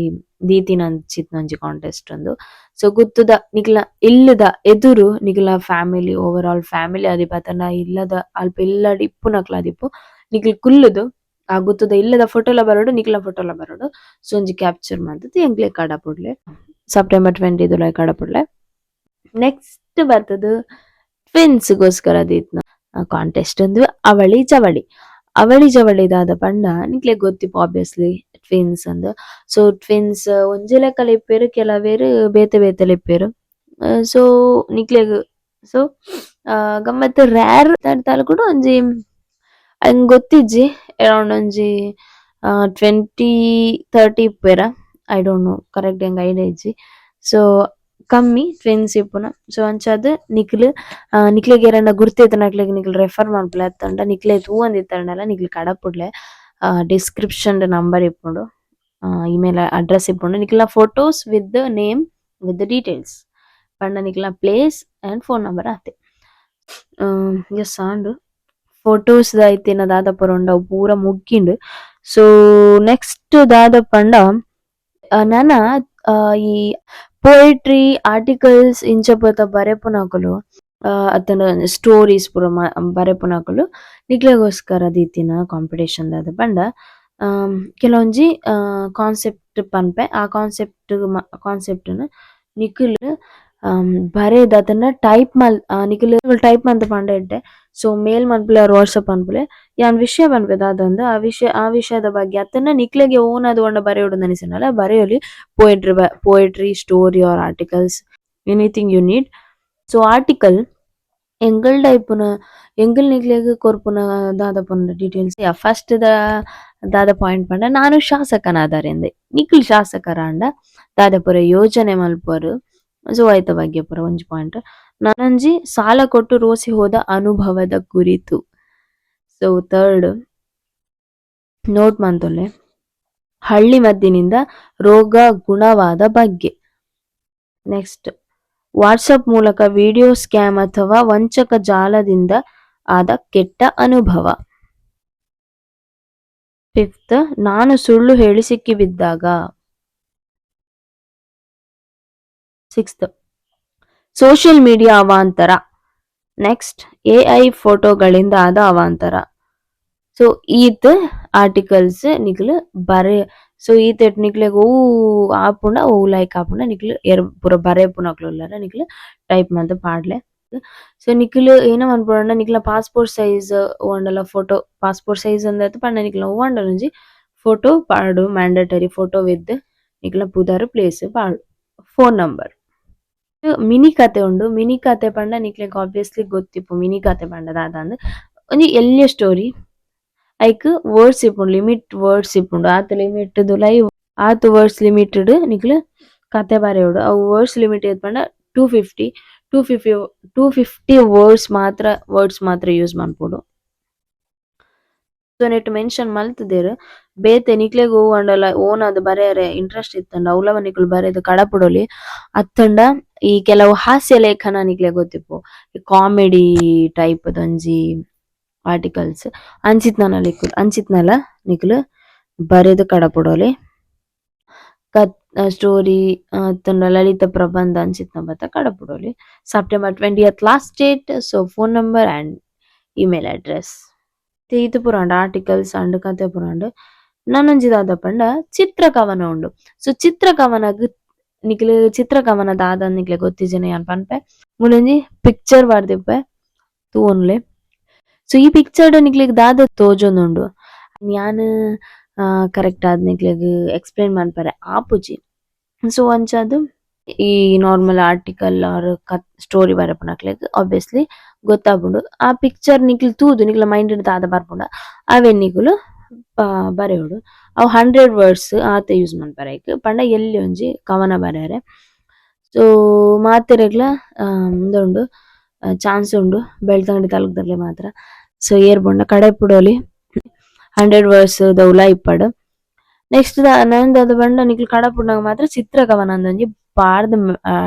ದೀತಿನಂಚಿತ್ತಿನ ಒಂಜಿ ಕಾಂಟೆಸ್ಟ್ ಉಂದು. ಸೊ ಗುತ್ತುದ ನಿಕ್ಲ ಇಲ್ಲದ ಎದುರು ನಿಕ್ಲ family, over all family ಆದಿಪ್ಪು ಅತ್ತಂಡ ಇಲ್ಲದ ಅಲ್ಪ ಇಲ್ಲಡ್ ಇಪ್ಪುನಕ್ಲ್ ಆದಿಪ್ಪು. ನಿಕ್ಲ್ ಕುಲ್ಲುದು ಆ ಗುತ್ತುದ ಇಲ್ಲದ ಫೋಟೋಲ ಬರೊಡು, ನಿಕ್ಲ್ನ ಫೋಟೋಲ ಬರೊಡು. ಸೊ ಒಂಜಿ ಕ್ಯಾಪ್ಚರ್ ಮಂತುದು ಎಂಕ್ಲೆಗ್ ಕಡಪುಡ್ಲೆ. ಸೆಪ್ಟೆಂಬರ್ 20 ದುಲಾಯಿ ಕಡಪುಡ್ಲೆ. ನೆಕ್ಸ್ಟ್ ಬರ್ತುದು ಟ್ವಿನ್ಸ್ ಗೋಸ್ಕರ ದೀತ್ನ ಕಾಂಟೆಸ್ಟ್ ಉಂದು ಅವಳಿ ಜವಳಿ. ಅವಳಿ ಜವಳಿ ದಾದ ಪಂಡ ನಿಕ್ಲೆಗ್ ಗೊತ್ತಿಪ್ಪು ಆಬ್ವಿಯಸ್ಲಿ ಟ್ವಿನ್ಸ್ ಅಂದ್. ಸೊ ಟ್ವಿನ್ಸ್ ಒಂಜಿ ಲೆಕ್ಕಲ ಇಪ್ಪೆರ್, ಕೆಲವೆರ್ ಬೇತೆ ಬೇತೆಲ ಇಪ್ಪೆರ್. ಸೊ ನಿಕ್ಲೆಗ್ ಸೊ ಗಮ್ಮತ್ ರೇರ್ ತಾಲೂಕುಡು ಒಂಜಿ ಎಂಕ್ ಗೊತ್ತಿಜ್ಜಿ, ಅರೌಂಡ್ ಒಂಜಿ 20-30 ಇಪ್ಪೆರ, I don't know correct, ಎಂಕ್ ಐಡಿಯಾ ಇಜ್ಜಿ. ಸೊ ಕಮ್ಮಿ ಟ್ವಿನ್ಸ್ ಇಪ್ಪುನ. ಸೊ ಅಂಚಾದ್ ನಿಕ್ಲ್ ನಿಕ್ಲೆಗ್ ಏರೆಂಡ ಗುರ್ತ ಇತ್ತಿನಕ್ಲೆಗ್ ನಿಕ್ಲ್ ರೆಫರ್ ಮನ್ಪುಲೆ ಅತ್ತಂಡ ನಿಕ್ಲೆ ತೂವೊಂದಿತ್ತಂಡಲ ನಿಕ್ಲ್ ಕಡಪುಡ್ಲೆ. ಡಿಸ್ಕ್ರಿಪ್ಷನ್ ನಂಬರ್ ಇಪ್ಪುಂಡು, ಇಮೇಲ್ ಅಡ್ರೆಸ್ ಇಪ್ಪುಂಡು. ನಿಕ್ಲ್ನ photos with the name with the details ಪಂಡ ನಿಕ್ಲ್ನ place and phone number ಆತೆ. ಎಸ್, ಆಂಡ್ ಫೋಟೋಸ್ ದ ಇತ್ತಿನ ದಾದ ಪೂರ ಉಂಡು ಅವು ಪೂರ ಮುಗ್ಗಿಂಡ್. ಸೊ ನೆಕ್ಸ್ಟ್ ದಾದ ಪಂಡ ನನ ಈ ಪೋಯೆಟ್ರಿ, ಆರ್ಟಿಕಲ್ಸ್ ಇಂಚ ಪೂತ ಬರೆಪುನಕುಲು ಅತ್ತಂಡ ಸ್ಟೋರೀಸ್ ಪೂರ ಬರೆಪುನಕುಲು ನಿಕ್ಲೆಗೋಸ್ಕರ ದೀತಿನ ಕಾಂಪಿಟೇಷನ್ ದಾದ ಪಂಡ ಕೆಲವೊಂಜಿ ಕಾನ್ಸೆಪ್ಟ್ ಪನ್ಪೆ. ಆ ಕಾನ್ಸೆಪ್ಟ್ ಕಾನ್ಸೆಪ್ಟ್ ನ್ ನಿಕುಲು ಬರೆದ್ ಅತ್ತಂಡ ಟೈಪ್ ಮಲ್ ನಿಕುಲು ಟೈಪ್ ಮಂತ್ ಪಂಡ ಎಡ್ಡೆ. ಸೊ ಮೇಲ್ ಮನ್ಪುಲೆ ಆರ್ ವಾಟ್ಸಪ್ ಮನ್ಪುಲೆ. ಯಾನ್ ವಿಷಯ ಪನ್ಪೆ ದಾದಂದ್ ಆ ವಿಷಯ ಆ ವಿಷಯದ ಬಗ್ಗೆ ಅತ್ತಂಡ ನಿಕ್ಲೆಗೆ ಓನ್ ಆದ್ ಒನ್ನ ಬರೆಯೊಡು ಅನಿಸಿನಲ ಬರೆಯೊಲಿ. Poetry, poetry, story or articles, anything you need. So article ಎಂಕಲ್ಡ ಇಪ್ಪುನ ಎಂಕುಲು ನಿಕ್ಲೆಗ್ ಕೊರ್ಪುನ ದಾದ ಪಂಡ ಡೀಟೇಲ್ಸ್. ಫಸ್ಟ್ ದ ದಾದ ಪಾಯಿಂಟ್ ಪಂಡ ನಾನು ಶಾಸಕನಾದರೆಂದೆ ನಿಕುಲು ಶಾಸಕರಾಂಡ ದಾದ ಪೂರ ಯೋಜನೆ ಮಲ್ಪುವರು. ಸೊ ಐತ ಬಗ್ಗೆ ಪೂರ ಒಂಜಿ ಪಾಯಿಂಟ್. ನನೊಂಜಿ ಸಾಲ ಕೊಟ್ಟು ರೋಸಿ ಹೋದ ಅನುಭವದ ಕುರಿತು. So third note ಮಂತೊಲ್ಲೆ, ಹಳ್ಳಿ ಮದ್ದಿನಿಂದ ರೋಗ ಗುಣವಾದ ಬಗ್ಗೆ. ನೆಕ್ಸ್ಟ್, ವಾಟ್ಸಪ್ ಮೂಲಕ ವಿಡಿಯೋ ಸ್ಕ್ಯಾಮ್ ಅಥವಾ ವಂಚಕ ಜಾಲದಿಂದ ಆದ ಕೆಟ್ಟ ಅನುಭವ. ಫಿಫ್ತ್, ನಾನು ಸುಳ್ಳು ಹೇಳಿ ಸಿಕ್ಕಿಬಿದ್ದಾಗ. Sixth, social media ಅವಾಂತರ. ನೆಕ್ಸ್ಟ್, ಎಐ ಫೋಟೋಗಳಿಂದ ಆದ ಅವಾಂತರ. ಸೊ ಈತ್ ಆರ್ಟಿಕಲ್ಸ್ ನಿಕ್ಲು ಬರೆ. ಸೊ ಈತೆಟ್ ನಿಕ್ಲೆಗ್ ಒವು ಆಪುಂಡ ಒವು ಲೈಕ್ ಆಪುಂಡ ನಿಕ್ಲು ಏರ್ ಪೂರ ಬರೆಪುನಕುಲು ಉಲ್ಲೆರ್, ನಿಕ್ಲು ಟೈಪ್ ಮಲ್ತ್ ಪಾಡ್ಲೆ. ಸೊ ನಿಕುಲು ಏನ ಮನ್ಪೊಡಂಡ ನಿಕ್ಲ್ನ ಪಾಸ್ಪೋರ್ಟ್ ಸೈಜ್ ಒವ್ವಾಂಡಲ photo, passport size ಅಂದ್ ಪಂಡ ನಿಕ್ಲ್ನ ಒವ್ವಾಂಡಲ ಒಂಜಿ ಫೋಟೋ ಪಾಡ್, mandatory photo with ನಿಕ್ಲ್ನ ಪುದರ್, ಪ್ಲೇಸ್ ಪಾಡ್, phone number. Mini ಕತೆ ಉಂಡು. ಮಿನಿ ಕತೆ ಪಂಡ ನಿಕ್ಲೆಗ್ ಆಬ್ವಿಯಸ್ಲಿ ಗೊತ್ತಿಪ್ಪು ಮಿನಿ ಕತೆ ಪಂಡ ದಾದಂದ್. ಒಂಜಿ ಎಲ್ಯ ಸ್ಟೋರಿ, ಐಕ್ ವರ್ಡ್ಸ್ ಇಪ್ಪುಂಡು, ಲಿಮಿಟ್ ವರ್ಡ್ಸ್ ಇಪ್ಪುಂಡು. ಆತ್ ಲಿಮಿಟ್ ದುಲೈ, ಆತ್ ವರ್ಡ್ಸ್ ಲಿಮಿಟೆಡ್ ನಿಕ್ಲು ಕತೆ ಬರೆಯೊಡು. ಅವು ವರ್ಡ್ಸ್ ಲಿಮಿಟ್ ಏತ್ ಪಂಡ 250, 250, 250 ವರ್ಡ್ಸ್ ಮಾತ್ರ, ವರ್ಡ್ಸ್ ಮಾತ್ರ ಯೂಸ್ ಮನ್ಪೊಡು. ಸೊ ನೆಟ್ ಮೆನ್ಷನ್ ಮಲ್ತುದೆರ್. ಬೇತೆ ನಿಕ್ಲೆಗ್ ಒವ್ವಾಂಡಲ ಓನ್ ಆದ್ ಬರೆಯರೆ ಇಂಟ್ರೆಸ್ಟ್ ಇತ್ತುಂಡ ಅವ್ಲವ ನಿಕುಲು ಬರೆದ್ ಕಡಪುಡೊಲಿ. ಅತ್ತುಂಡ ಈ ಕೆಲವು ಹಾಸ್ಯ ಲೇಖನ ನಿಕ್ಲೆಗ್ ಗೊತ್ತಿಪ್ಪು, ಕಾಮಿಡಿ ಟೈಪ್ ದೊಂಜಿ ಆರ್ಟಿಕಲ್ಸ್ ಅಂಚಿತ್ನಲ ನಿಕುಲು ಅಂಚಿತ್ನಲ ನಿಕುಲು ಬರೆದ್ ಕಡಪುಡೊಲಿ. ಕತ್ ಸ್ಟೋರಿ ಅತ್ತುಂಡ ಲಲಿತ ಪ್ರಬಂಧ ಅಂಚಿತ್ನ ಮಾತ ಕಡಪುಡೊಲಿ. September 20th last date. So phone number and email address. ಈತ್ ಪೂರ ಉಂಡು ಆರ್ಟಿಕಲ್ಸ್ ಅಂಡ್ ಕತೆ ಪೂರ ಉಂಡು. ನನೊಂಜಿ ದಾದ ಪಂಡ ಚಿತ್ರ ಕವನ ಉಂಡು. ಸೊ ಚಿತ್ರ ಕವನಗ್ ನಿಕ್ಲು ಚಿತ್ರ ಕವನ ದಾದ ನಿಕ್ಲೆಗ್ ಗೊತ್ತಿಜ್ಜಿನ ಯಾನ್ ಪನ್ಪೆ. ಮೂಲೊಂಜಿ ಪಿಕ್ಚರ್ ಪಾಡ್ದಿಪ್ಪೆ, ತೂವೊನ್ಲೆ. ಸೊ ಈ ಪಿಕ್ಚರ್ ಡ್ ನಿಕ್ಲೆಗ್ ದಾದ ತೋಜೊಂದುಂಡು? ಯಾನ್ ಕರೆಕ್ಟ್ ಆದ್ ನಿಕ್ಲೆಗ್ ಎಕ್ಸ್ಪ್ಲೈನ್ ಮನ್ಪರೆ ಆಪುಜಿ. ಸೊ ಅಂಚಾದ್ ಈ normal article R ಕತ್ ಸ್ಟೋರಿ ಬರೆಪುನಕ್ಲೆಗ್ ಆಬ್ವಿಯಸ್ಲಿ ಗೊತ್ತಾಪುಂಡು. ಆ ಪಿಕ್ಚರ್ ನಿಕ್ಲು ತೂದು ನಿಕ್ಲೆ ಮೈಂಡ್ ಡ್ ದಾದ ಬರ್ಪುಂಡ ಅವೆನ್ ನಿಕುಲು ಬರೆಯೊಡು. ಅವು 100 ವರ್ಡ್ಸ್ ಆತೆ ಯೂಸ್ ಮನ್ಪರೆ ಐಕ್ ಪಂಡ ಎಲ್ಯ ಒಂಜಿ ಕವನ ಬರೆಯರೆ. ಸೊ ಮಾತೆರೆಗ್ಲ ಉಂದುಂಡು, ಚಾನ್ಸ್ ಉಂಡು, ಬೆಳ್ತಂಗಡಿ ತಾಲೂಕ್ದಕ್ಲೆಗ್ ಮಾತ್ರ. ಸೊ ಏರ್ ಬೋಡ ಕಡಪುಡೊಲಿ. 100 ವರ್ಡ್ಸ್ ದ ಉಲಾಯಿ ಇಪ್ಪಡ್. ನೆಕ್ಸ್ಟ್ ನನೊಂಜಿ ದಾದ ಪಂಡ ನಿಕುಲು ಕಡಪುಡ್ನಗ ಮಾತ್ರ ಚಿತ್ರ ಕವನ ಒಂಜಿ ಪಾಡ್ದ್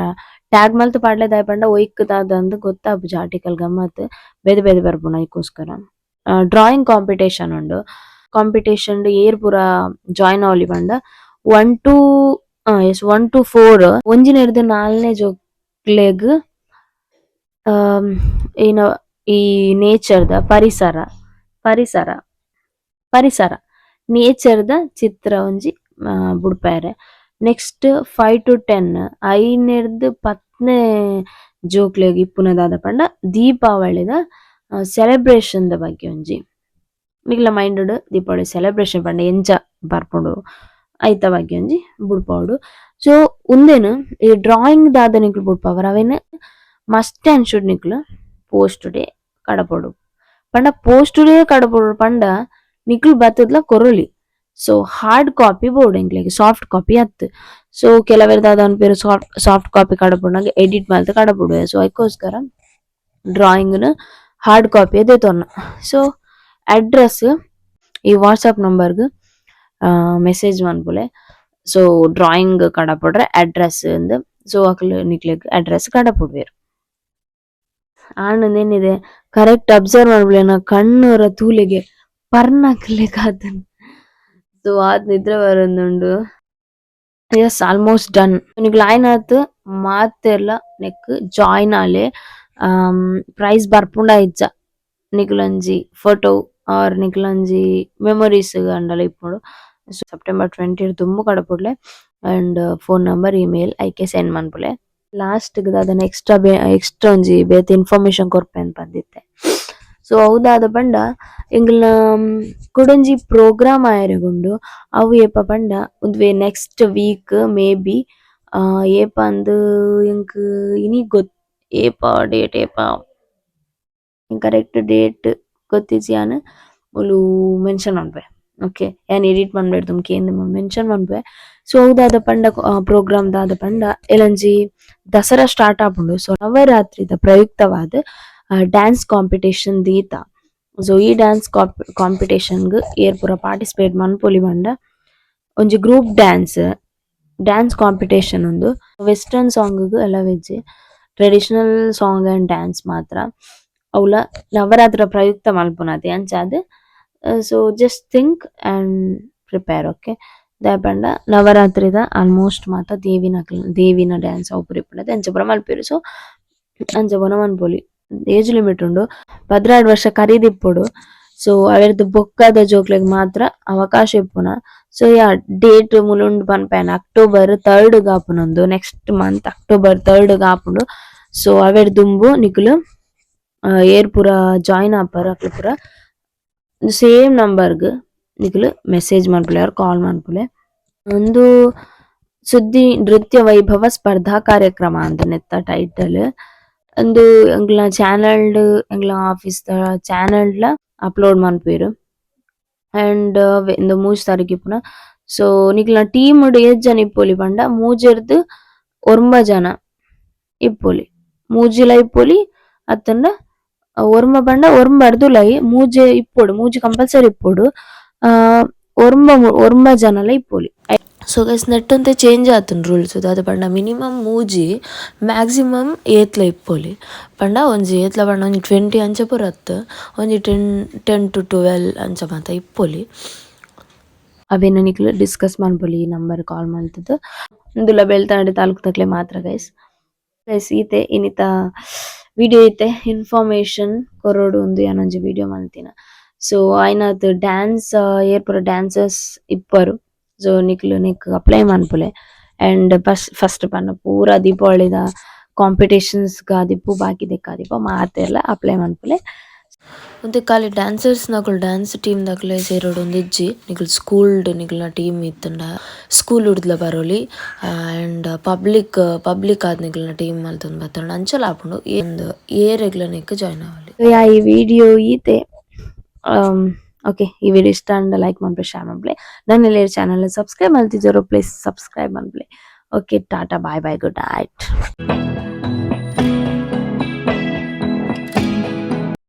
ಟ್ಯಾಗ್ ಮಲ್ತ್ ಪಾಡ್ಲೆ. ದಾಯೆ ಪಂಡ ಒಯ್ಕ್ ದಾದಂದ್ ಗೊತ್ತಾಪುಜಿ. ಆರ್ಟಿಕಲ್ ಗಮ್ಮತ್ ಬೇತೆ ಬೇತೆ ಬರ್ಪುಂಡು, ಐಕೋಸ್ಕರ. ಡ್ರಾಯಿಂಗ್ ಕಾಂಪಿಟೇಷನ್ ಉಂಡು. ಕಾಂಪಿಟೇಷನ್ ಏರ್ ಪೂರ ಜಾಯಿನ್ ಆವೊಲಿ ಪಂಡ 1 to, yes, 1 to 4, ಒಂಜಿನೆರ್ದ್ ನಾಲ್ನೇ ಜೋಕ್ಲೆಗ್ ಏನ ಈ ನೇಚರ್ ದ ಪರಿಸರ ಪರಿಸರ ಪರಿಸರ ನೇಚರ್ ದ ಚಿತ್ರ ಒಂಜಿ ಬುಡ್ಪಾಯೆರೆ. ನೆಕ್ಸ್ಟ್ 5 ಟು 10, ಐನೆರ್ದ್ ಪತ್ತ್‌ನೇ ಜೋಕ್ಲೆಗ್ ಇಪ್ಪುನ ದಾದ ಪಂಡ ದೀಪಾವಳಿದ ಸೆಲೆಬ್ರೇಷನ್ ದ ಬಗ್ಗೆ ಒಂಜಿ, ನಿಕ್ಲೆನ ಮೈಂಡ್ ಡ್ ದೀಪಾವಳಿ ಸೆಲೆಬ್ರೇಷನ್ ಪಂಡ ಎಂಚ ಬರ್ಪುಂಡು ಐತ ಬಗ್ಗೆ ಒಂಜಿ ಬುಡ್ಪಾವೊಡು. ಸೊ ಉಂದೆನ್ ಈ ಡ್ರಾಯಿಂಗ್ ದಾದ ನಿಕುಲು ಬುಡ್ಪಾವರ ಅವೆನ್ must and should ನಿಕುಲು ಪೋಸ್ಟ್ ಡೇ ಕಡಪೊಡು. ಪಂಡ ಪೋಸ್ಟ್ ಡೇ ಕಡಪೊಡು ಪಂಡ ನಿಕುಲು ಬತ್ತುದ್ಲ ಕೊರೊಲಿ. So hard copy ಬೋಡು ಎಂಕ್ಲೆಗ್, ಸಾಫ್ಟ್ ಕಾಪಿ ಅತ್ತ್. ಸೊ ಕೆಲವೆರ್ ದಾದ ಪನ್ಪೆರ್, soft soft copy ಕಡಪುಡ್ನಗ edit ಮಲ್ತ್ ಕಡಪುಡುವೆರ್. ಸೊ ಐಕೋಸ್ಕರ ಡ್ರಾಯಿಂಗ್ ನ್ ಹಾರ್ಡ್ ಕಾಪಿ ದೆತೊನ್ನ. ಸೊ ಅಡ್ರೆಸ್ ಈ ವಾಟ್ಸಪ್ ನಂಬರ್ ಗ್ ಮೆಸೇಜ್ ಮನ್ಪುಲೆ. ಸೊ ಡ್ರಾಯಿಂಗ್ ಕಡಪುಡ್ರೆ ಅಡ್ರೆಸ್ ಇಂದ್. ಸೊ ಅಕುಲು ನಿಕ್ಲೆಗ್ ಅಡ್ರೆಸ್ ಕಡಪುಡ್ವೆರ್. ಆಂಡ ನೆನ್ನಿದೆ ಕರೆಕ್ಟ್ ಅಬ್ಸರ್ವ್ ಮನ್ಪುಲೆ, ಕಣ್ಣೊರ ತೂಲೆಗೆ ಪರ್ನಕ್ಲೆಗ್ ಆತುಂಡು. ಸೊ ಆತ್ ನಿದ್ರೆ ಬರೊಂದುಂಡು. S, almost done. ನಿಕುಲು ಆಯ್ನಾತ್ ಮಾತೆರ್ಲ ನೆಕ್ಕ್ ಜಾಯಿನ್ ಆಲೆ. ಪ್ರೈಸ್ ಬರ್ಪುಂಡ ಇಜ್ಜ, ನಿಕುಲೊಂಜಿ ಫೋಟೋ ಆರ್ ನಿಕುಲೊಂಜಿ ಮೆಮೊರೀಸ್ ಆಂಡಲ ಇಪ್ಪೊಡು. ಸೆಪ್ಟೆಂಬರ್ 20 ದುಂಬು ಕಡಪುಡ್ಲೆ and phone number, email ಐಕೆ ಸೆಂಡ್ ಮನ್ಪುಲೆ. Last ದಾದನ extra extra ಒಂಜಿ ಬೇತೆ ಇನ್ಫಾರ್ಮೇಶನ್ ಕೊರ್ಪೆನ್ ಪಂದಿತ್ತೆ. ಸೊ ಅವು ದಾದ ಪಂಡ ಎಂಕಲ್ನ ಕುಡೊಂಜಿ ಪ್ರೋಗ್ರಾಮ್ ಆಯೆರೆಗುಂಡು. ಅವು ಏಪ ಪಂಡ ಉಂದುವೆ next week may be. ಏಪ ಅಂದ್ ಎಂಕ್ ಇನಿ ಗೊತ್ ಏಪ ಡೇಟ್ ಏಪ ಕರೆಕ್ಟ್ ಡೇಟ್ ಗೊತ್ತಿಜ್ಜಿ. ಯಾನ್ ಮೂಲು ಮೆನ್ಷನ್ ಮನ್ಪುವೆ, ಓಕೆ? ಯಾನ್ ಎಡಿಟ್ ಮನ್ಪೆಡ್ ಕೇಂದ್ ಮೆನ್ಷನ್ ಮನ್ಪುವೆ. ಸೊ ಅವು ದಾದ ಪಂಡ, ಪ್ರೋಗ್ರಾಮ್ ದಾದ ಪಂಡ, ಎಲ್ಲೊಂಜಿ ದಸರಾ ಸ್ಟಾರ್ಟ್ ಆಪುಂಡು. ಸೊ ನವರಾತ್ರಿದ ಪ್ರಯುಕ್ತವಾದ್ ಡ್ಯಾನ್ಸ್ ಕಾಂಪಿಟೇಷನ್ ದೀತ. ಸೊ ಈ ಡ್ಯಾನ್ಸ್ ಕಾಂಪಿಟೇಷನ್ ಗ್ ಏರ್ ಪೂರ ಪಾರ್ಟಿಸಿಪೇಟ್ ಮನ್ಪೊಲಿ ಪಂಡ, ಒಂಜಿ group dance dance competition ಉಂದು. ವೆಸ್ಟರ್ನ್ ಸಾಂಗ್ ಗ್ ಅಲೌ ಇಜ್ಜಿ, traditional song and dance ಮಾತ್ರ. ಅವ್ಲ ನವರಾತ್ರಿ ಪ್ರಯುಕ್ತ ಮಲ್ಪುನತೆ. ಅಂಚಾದ್ so just think and prepare, okay? ದಾಯೆ ಪಂಡ ನವರಾತ್ರಿದ ಆಲ್ಮೋಸ್ಟ್ ಮಾತ ದೇವಿನಕ್ಲ್ ದೇವಿನ ಡ್ಯಾನ್ಸ್ ಅವು ಪೂರ ಇಪ್ಪುಂಡು. ಅಂಚ ಪೂರ ಮಲ್ಪುವೆರ್. ಸೊ ಅಂಚ ಪೂರ ಮನ್ಪೊಲಿ. ಏಜ್ ಲಿಮಿಟ್ ಉಂಡು, 12 ವರ್ಷ ಕರಿದಿಪ್ಪೊಡು. ಸೊ ಅವೆರ್ದ್ ಬೊಕ್ಕದ ಜೋಕ್ಲೆಗ್ ಮಾತ್ರ ಅವಕಾಶ ಇಪ್ಪುನ. So yeah, date ಮೂಲುಂಡು ಪನ್ಪೆನ. ಅಕ್ಟೋಬರ್ 3 ಗ್ ಆಪುನ. Next month October 3 ಗ್ ಆಪುಂಡು. ಸೊ ಅವೆರ್ ದುಂಬು ನಿಕುಲು ಏರ್ ಪೂರ ಜಾಯಿನ್ ಆಪರ್, ಅಕ್ಲು ಪೂರ ಸೇಮ್ ನಂಬರ್ ಗ್ ನಿಕುಲು ಮೆಸೇಜ್ ಮನ್ಪುಲೆ ಆರ್ ಕಾಲ್ ಮನ್ಪುಲೆ. ಉಂದು ಸುದ್ದಿ ನೃತ್ಯ ವೈಭವ ಸ್ಪರ್ಧಾ ಕಾರ್ಯಕ್ರಮ ಅಂದ್ ನೆತ್ತ ಟೈಟಲ್. ಉಂದು ಎಂಕ್ಲ್ನ ಚಾನೆಲ್ ಡ್, ಎಂಕ್ಲ್ನ ಆಫೀಸ್ ದ ಚಾನೆಲ್ ಡ್ಲ ಅಪ್ಲೋಡ್ ಮನ್ಪುವೆರ್. ಅಂಡ್ ಇಂದು 3 ತಾರೀಕು ಇಪ್ಪುನ. ಸೊ ನಿಕ್ಲ್ನ ಟೀಮ್ ಡ್ ಏತ್ ಜನ ಇಪ್ಪೊಲಿ ಪಂಡ, ಮೂಜೆರ್ದ್ ಒರ್ಂಬ ಜನ ಇಪ್ಪೊಲಿ. ಮೂಜಿಲ ಇಪ್ಪೊಲಿ ಅತ್ತಂಡ ಒರ್ಂಬ ಪಂಡ ಒರ್ಂಬರ್ದ್ ಉಲಯಿ ಮೂಜೆ ಇಪ್ಪೊಡು, ಮೂಜಿ ಕಂಪಲ್ಸರಿ ಇಪ್ಪೊಡು. ಒರ್ಂಬ ಒರ್ಂಬ ಜನಲ ಇಪ್ಪೊಲಿ. ಸೊ ಗೈಸ್, ನೆಟ್ಟ್ ಒಂತೆ ಚೇಂಜ್ ಆತುಂಡು ರೂಲ್ಸ್. ದಾದ ಪಂಡ ಮಿನಿಮಮ್ ಮೂಜಿ, ಮ್ಯಾಕ್ಸಿಮಮ್ ಏತ್ಲ ಇಪ್ಪೊಲಿ ಪಂಡ, ಒಂಜಿ ಏತ್ಲ ಪಂಡ ಒಂಜಿ 20 ಅಂಚ ಪೂರ ಅತ್ತ್, ಒಂಜಿ 10, 10 ಟು 12 ಅಂಚ ಮಾತ ಇಪ್ಪೊಲಿ. ಅವೆನ್ ನಿಕುಲು ಡಿಸ್ಕಸ್ ಮನ್ಪೊಲಿ ಈ ನಂಬರ್ ಕಾಲ್ ಮಲ್ತುದು. ಉಂದುಲ ಬೆಳ್ತಂಗಡಿ ತಾಲೂಕ್ ಮಾತ್ರ ಗೈಸ್. ಗೈಸ್, ಈತೆ ಇನಿತ ವಿಡಿಯೋ. ಇತ್ತೆ ಇನ್ಫಾರ್ಮೇಶನ್ ಕೊರೊಡು ಉಂದು ಯಾನೊಂಜಿ ವಿಡಿಯೋ ಮಲ್ತಿನ. ಸೊ ಆಯ್ನಾತ್ ಡ್ಯಾನ್ಸ್ ಏರ್ ಪೂರ ಡ್ಯಾನ್ಸರ್ಸ್ ಇಪ್ಪರು, ಸೊ ನಿಕ್ಲು ನೆಕ್ ಅಪ್ಲೈ ಮನ್ಪುಲೆ. And first first ಪಂಡ ಪೂರ ದೀಪಾವಳಿದ ಕಾಂಪಿಟೇಷನ್ಸ್ ಗಾದಿಪ್ಪು, ಬಾಕಿದೆಕ್ಕಾದಿಪ್ಪು, ಮಾತೆರ್ಲ ಅಪ್ಲೈ ಮನ್ಪುಲೆ. ಒಂತೆ ಖಾಲಿ ಡ್ಯಾನ್ಸರ್ಸ್ ನಕುಲು, ಡ್ಯಾನ್ಸ್ ಟೀಮ್ ದಕುಲೆ ಸೇರೊಡು ಇಂದ್ ಇಜ್ಜಿ. ನಿಕುಲು ಸ್ಕೂಲ್ ಡ್ ನಿಕಲ್ನ ಟೀಮ್ ಇತ್ತುಂಡ ಸ್ಕೂಲ್ ಡ್ದ್ಲ ಬರೊಲಿ. And public public ಆದ್ ನಿಕಲ್ನ ಟೀಮ್ ಮಲ್ತೊಂದು ಬತ್ತುಂಡ ಅಂಚಲ ಆಪುಂಡು. ಉಂದು ಏರೆಗ್ಲ ನೆಕ್ ಜಾಯಿನ್ ಆವೊಲಿ. ಯಾ, ಈ ವಿಡಿಯೋ ಈತೆ. ಓಕೆ, ಈ ವಿಡಿಯೋ ಇಷ್ಟ ಆಂಡ ಲೈಕ್ ಮನ್ಪುಲೆ, ಶೇರ್ ಮನ್ಪುಲೆ. ನನ್ನ ಚಾನಲ್ ಸಬ್ಸ್ಕ್ರೈಬ್ ಮಲ್ತಿಜರೋ, ಪ್ಲೀಸ್ ಸಬ್ಸ್ಕ್ರೈಬ್ ಮನ್ಪುಲೆ. Okay, tata, bye bye, good night.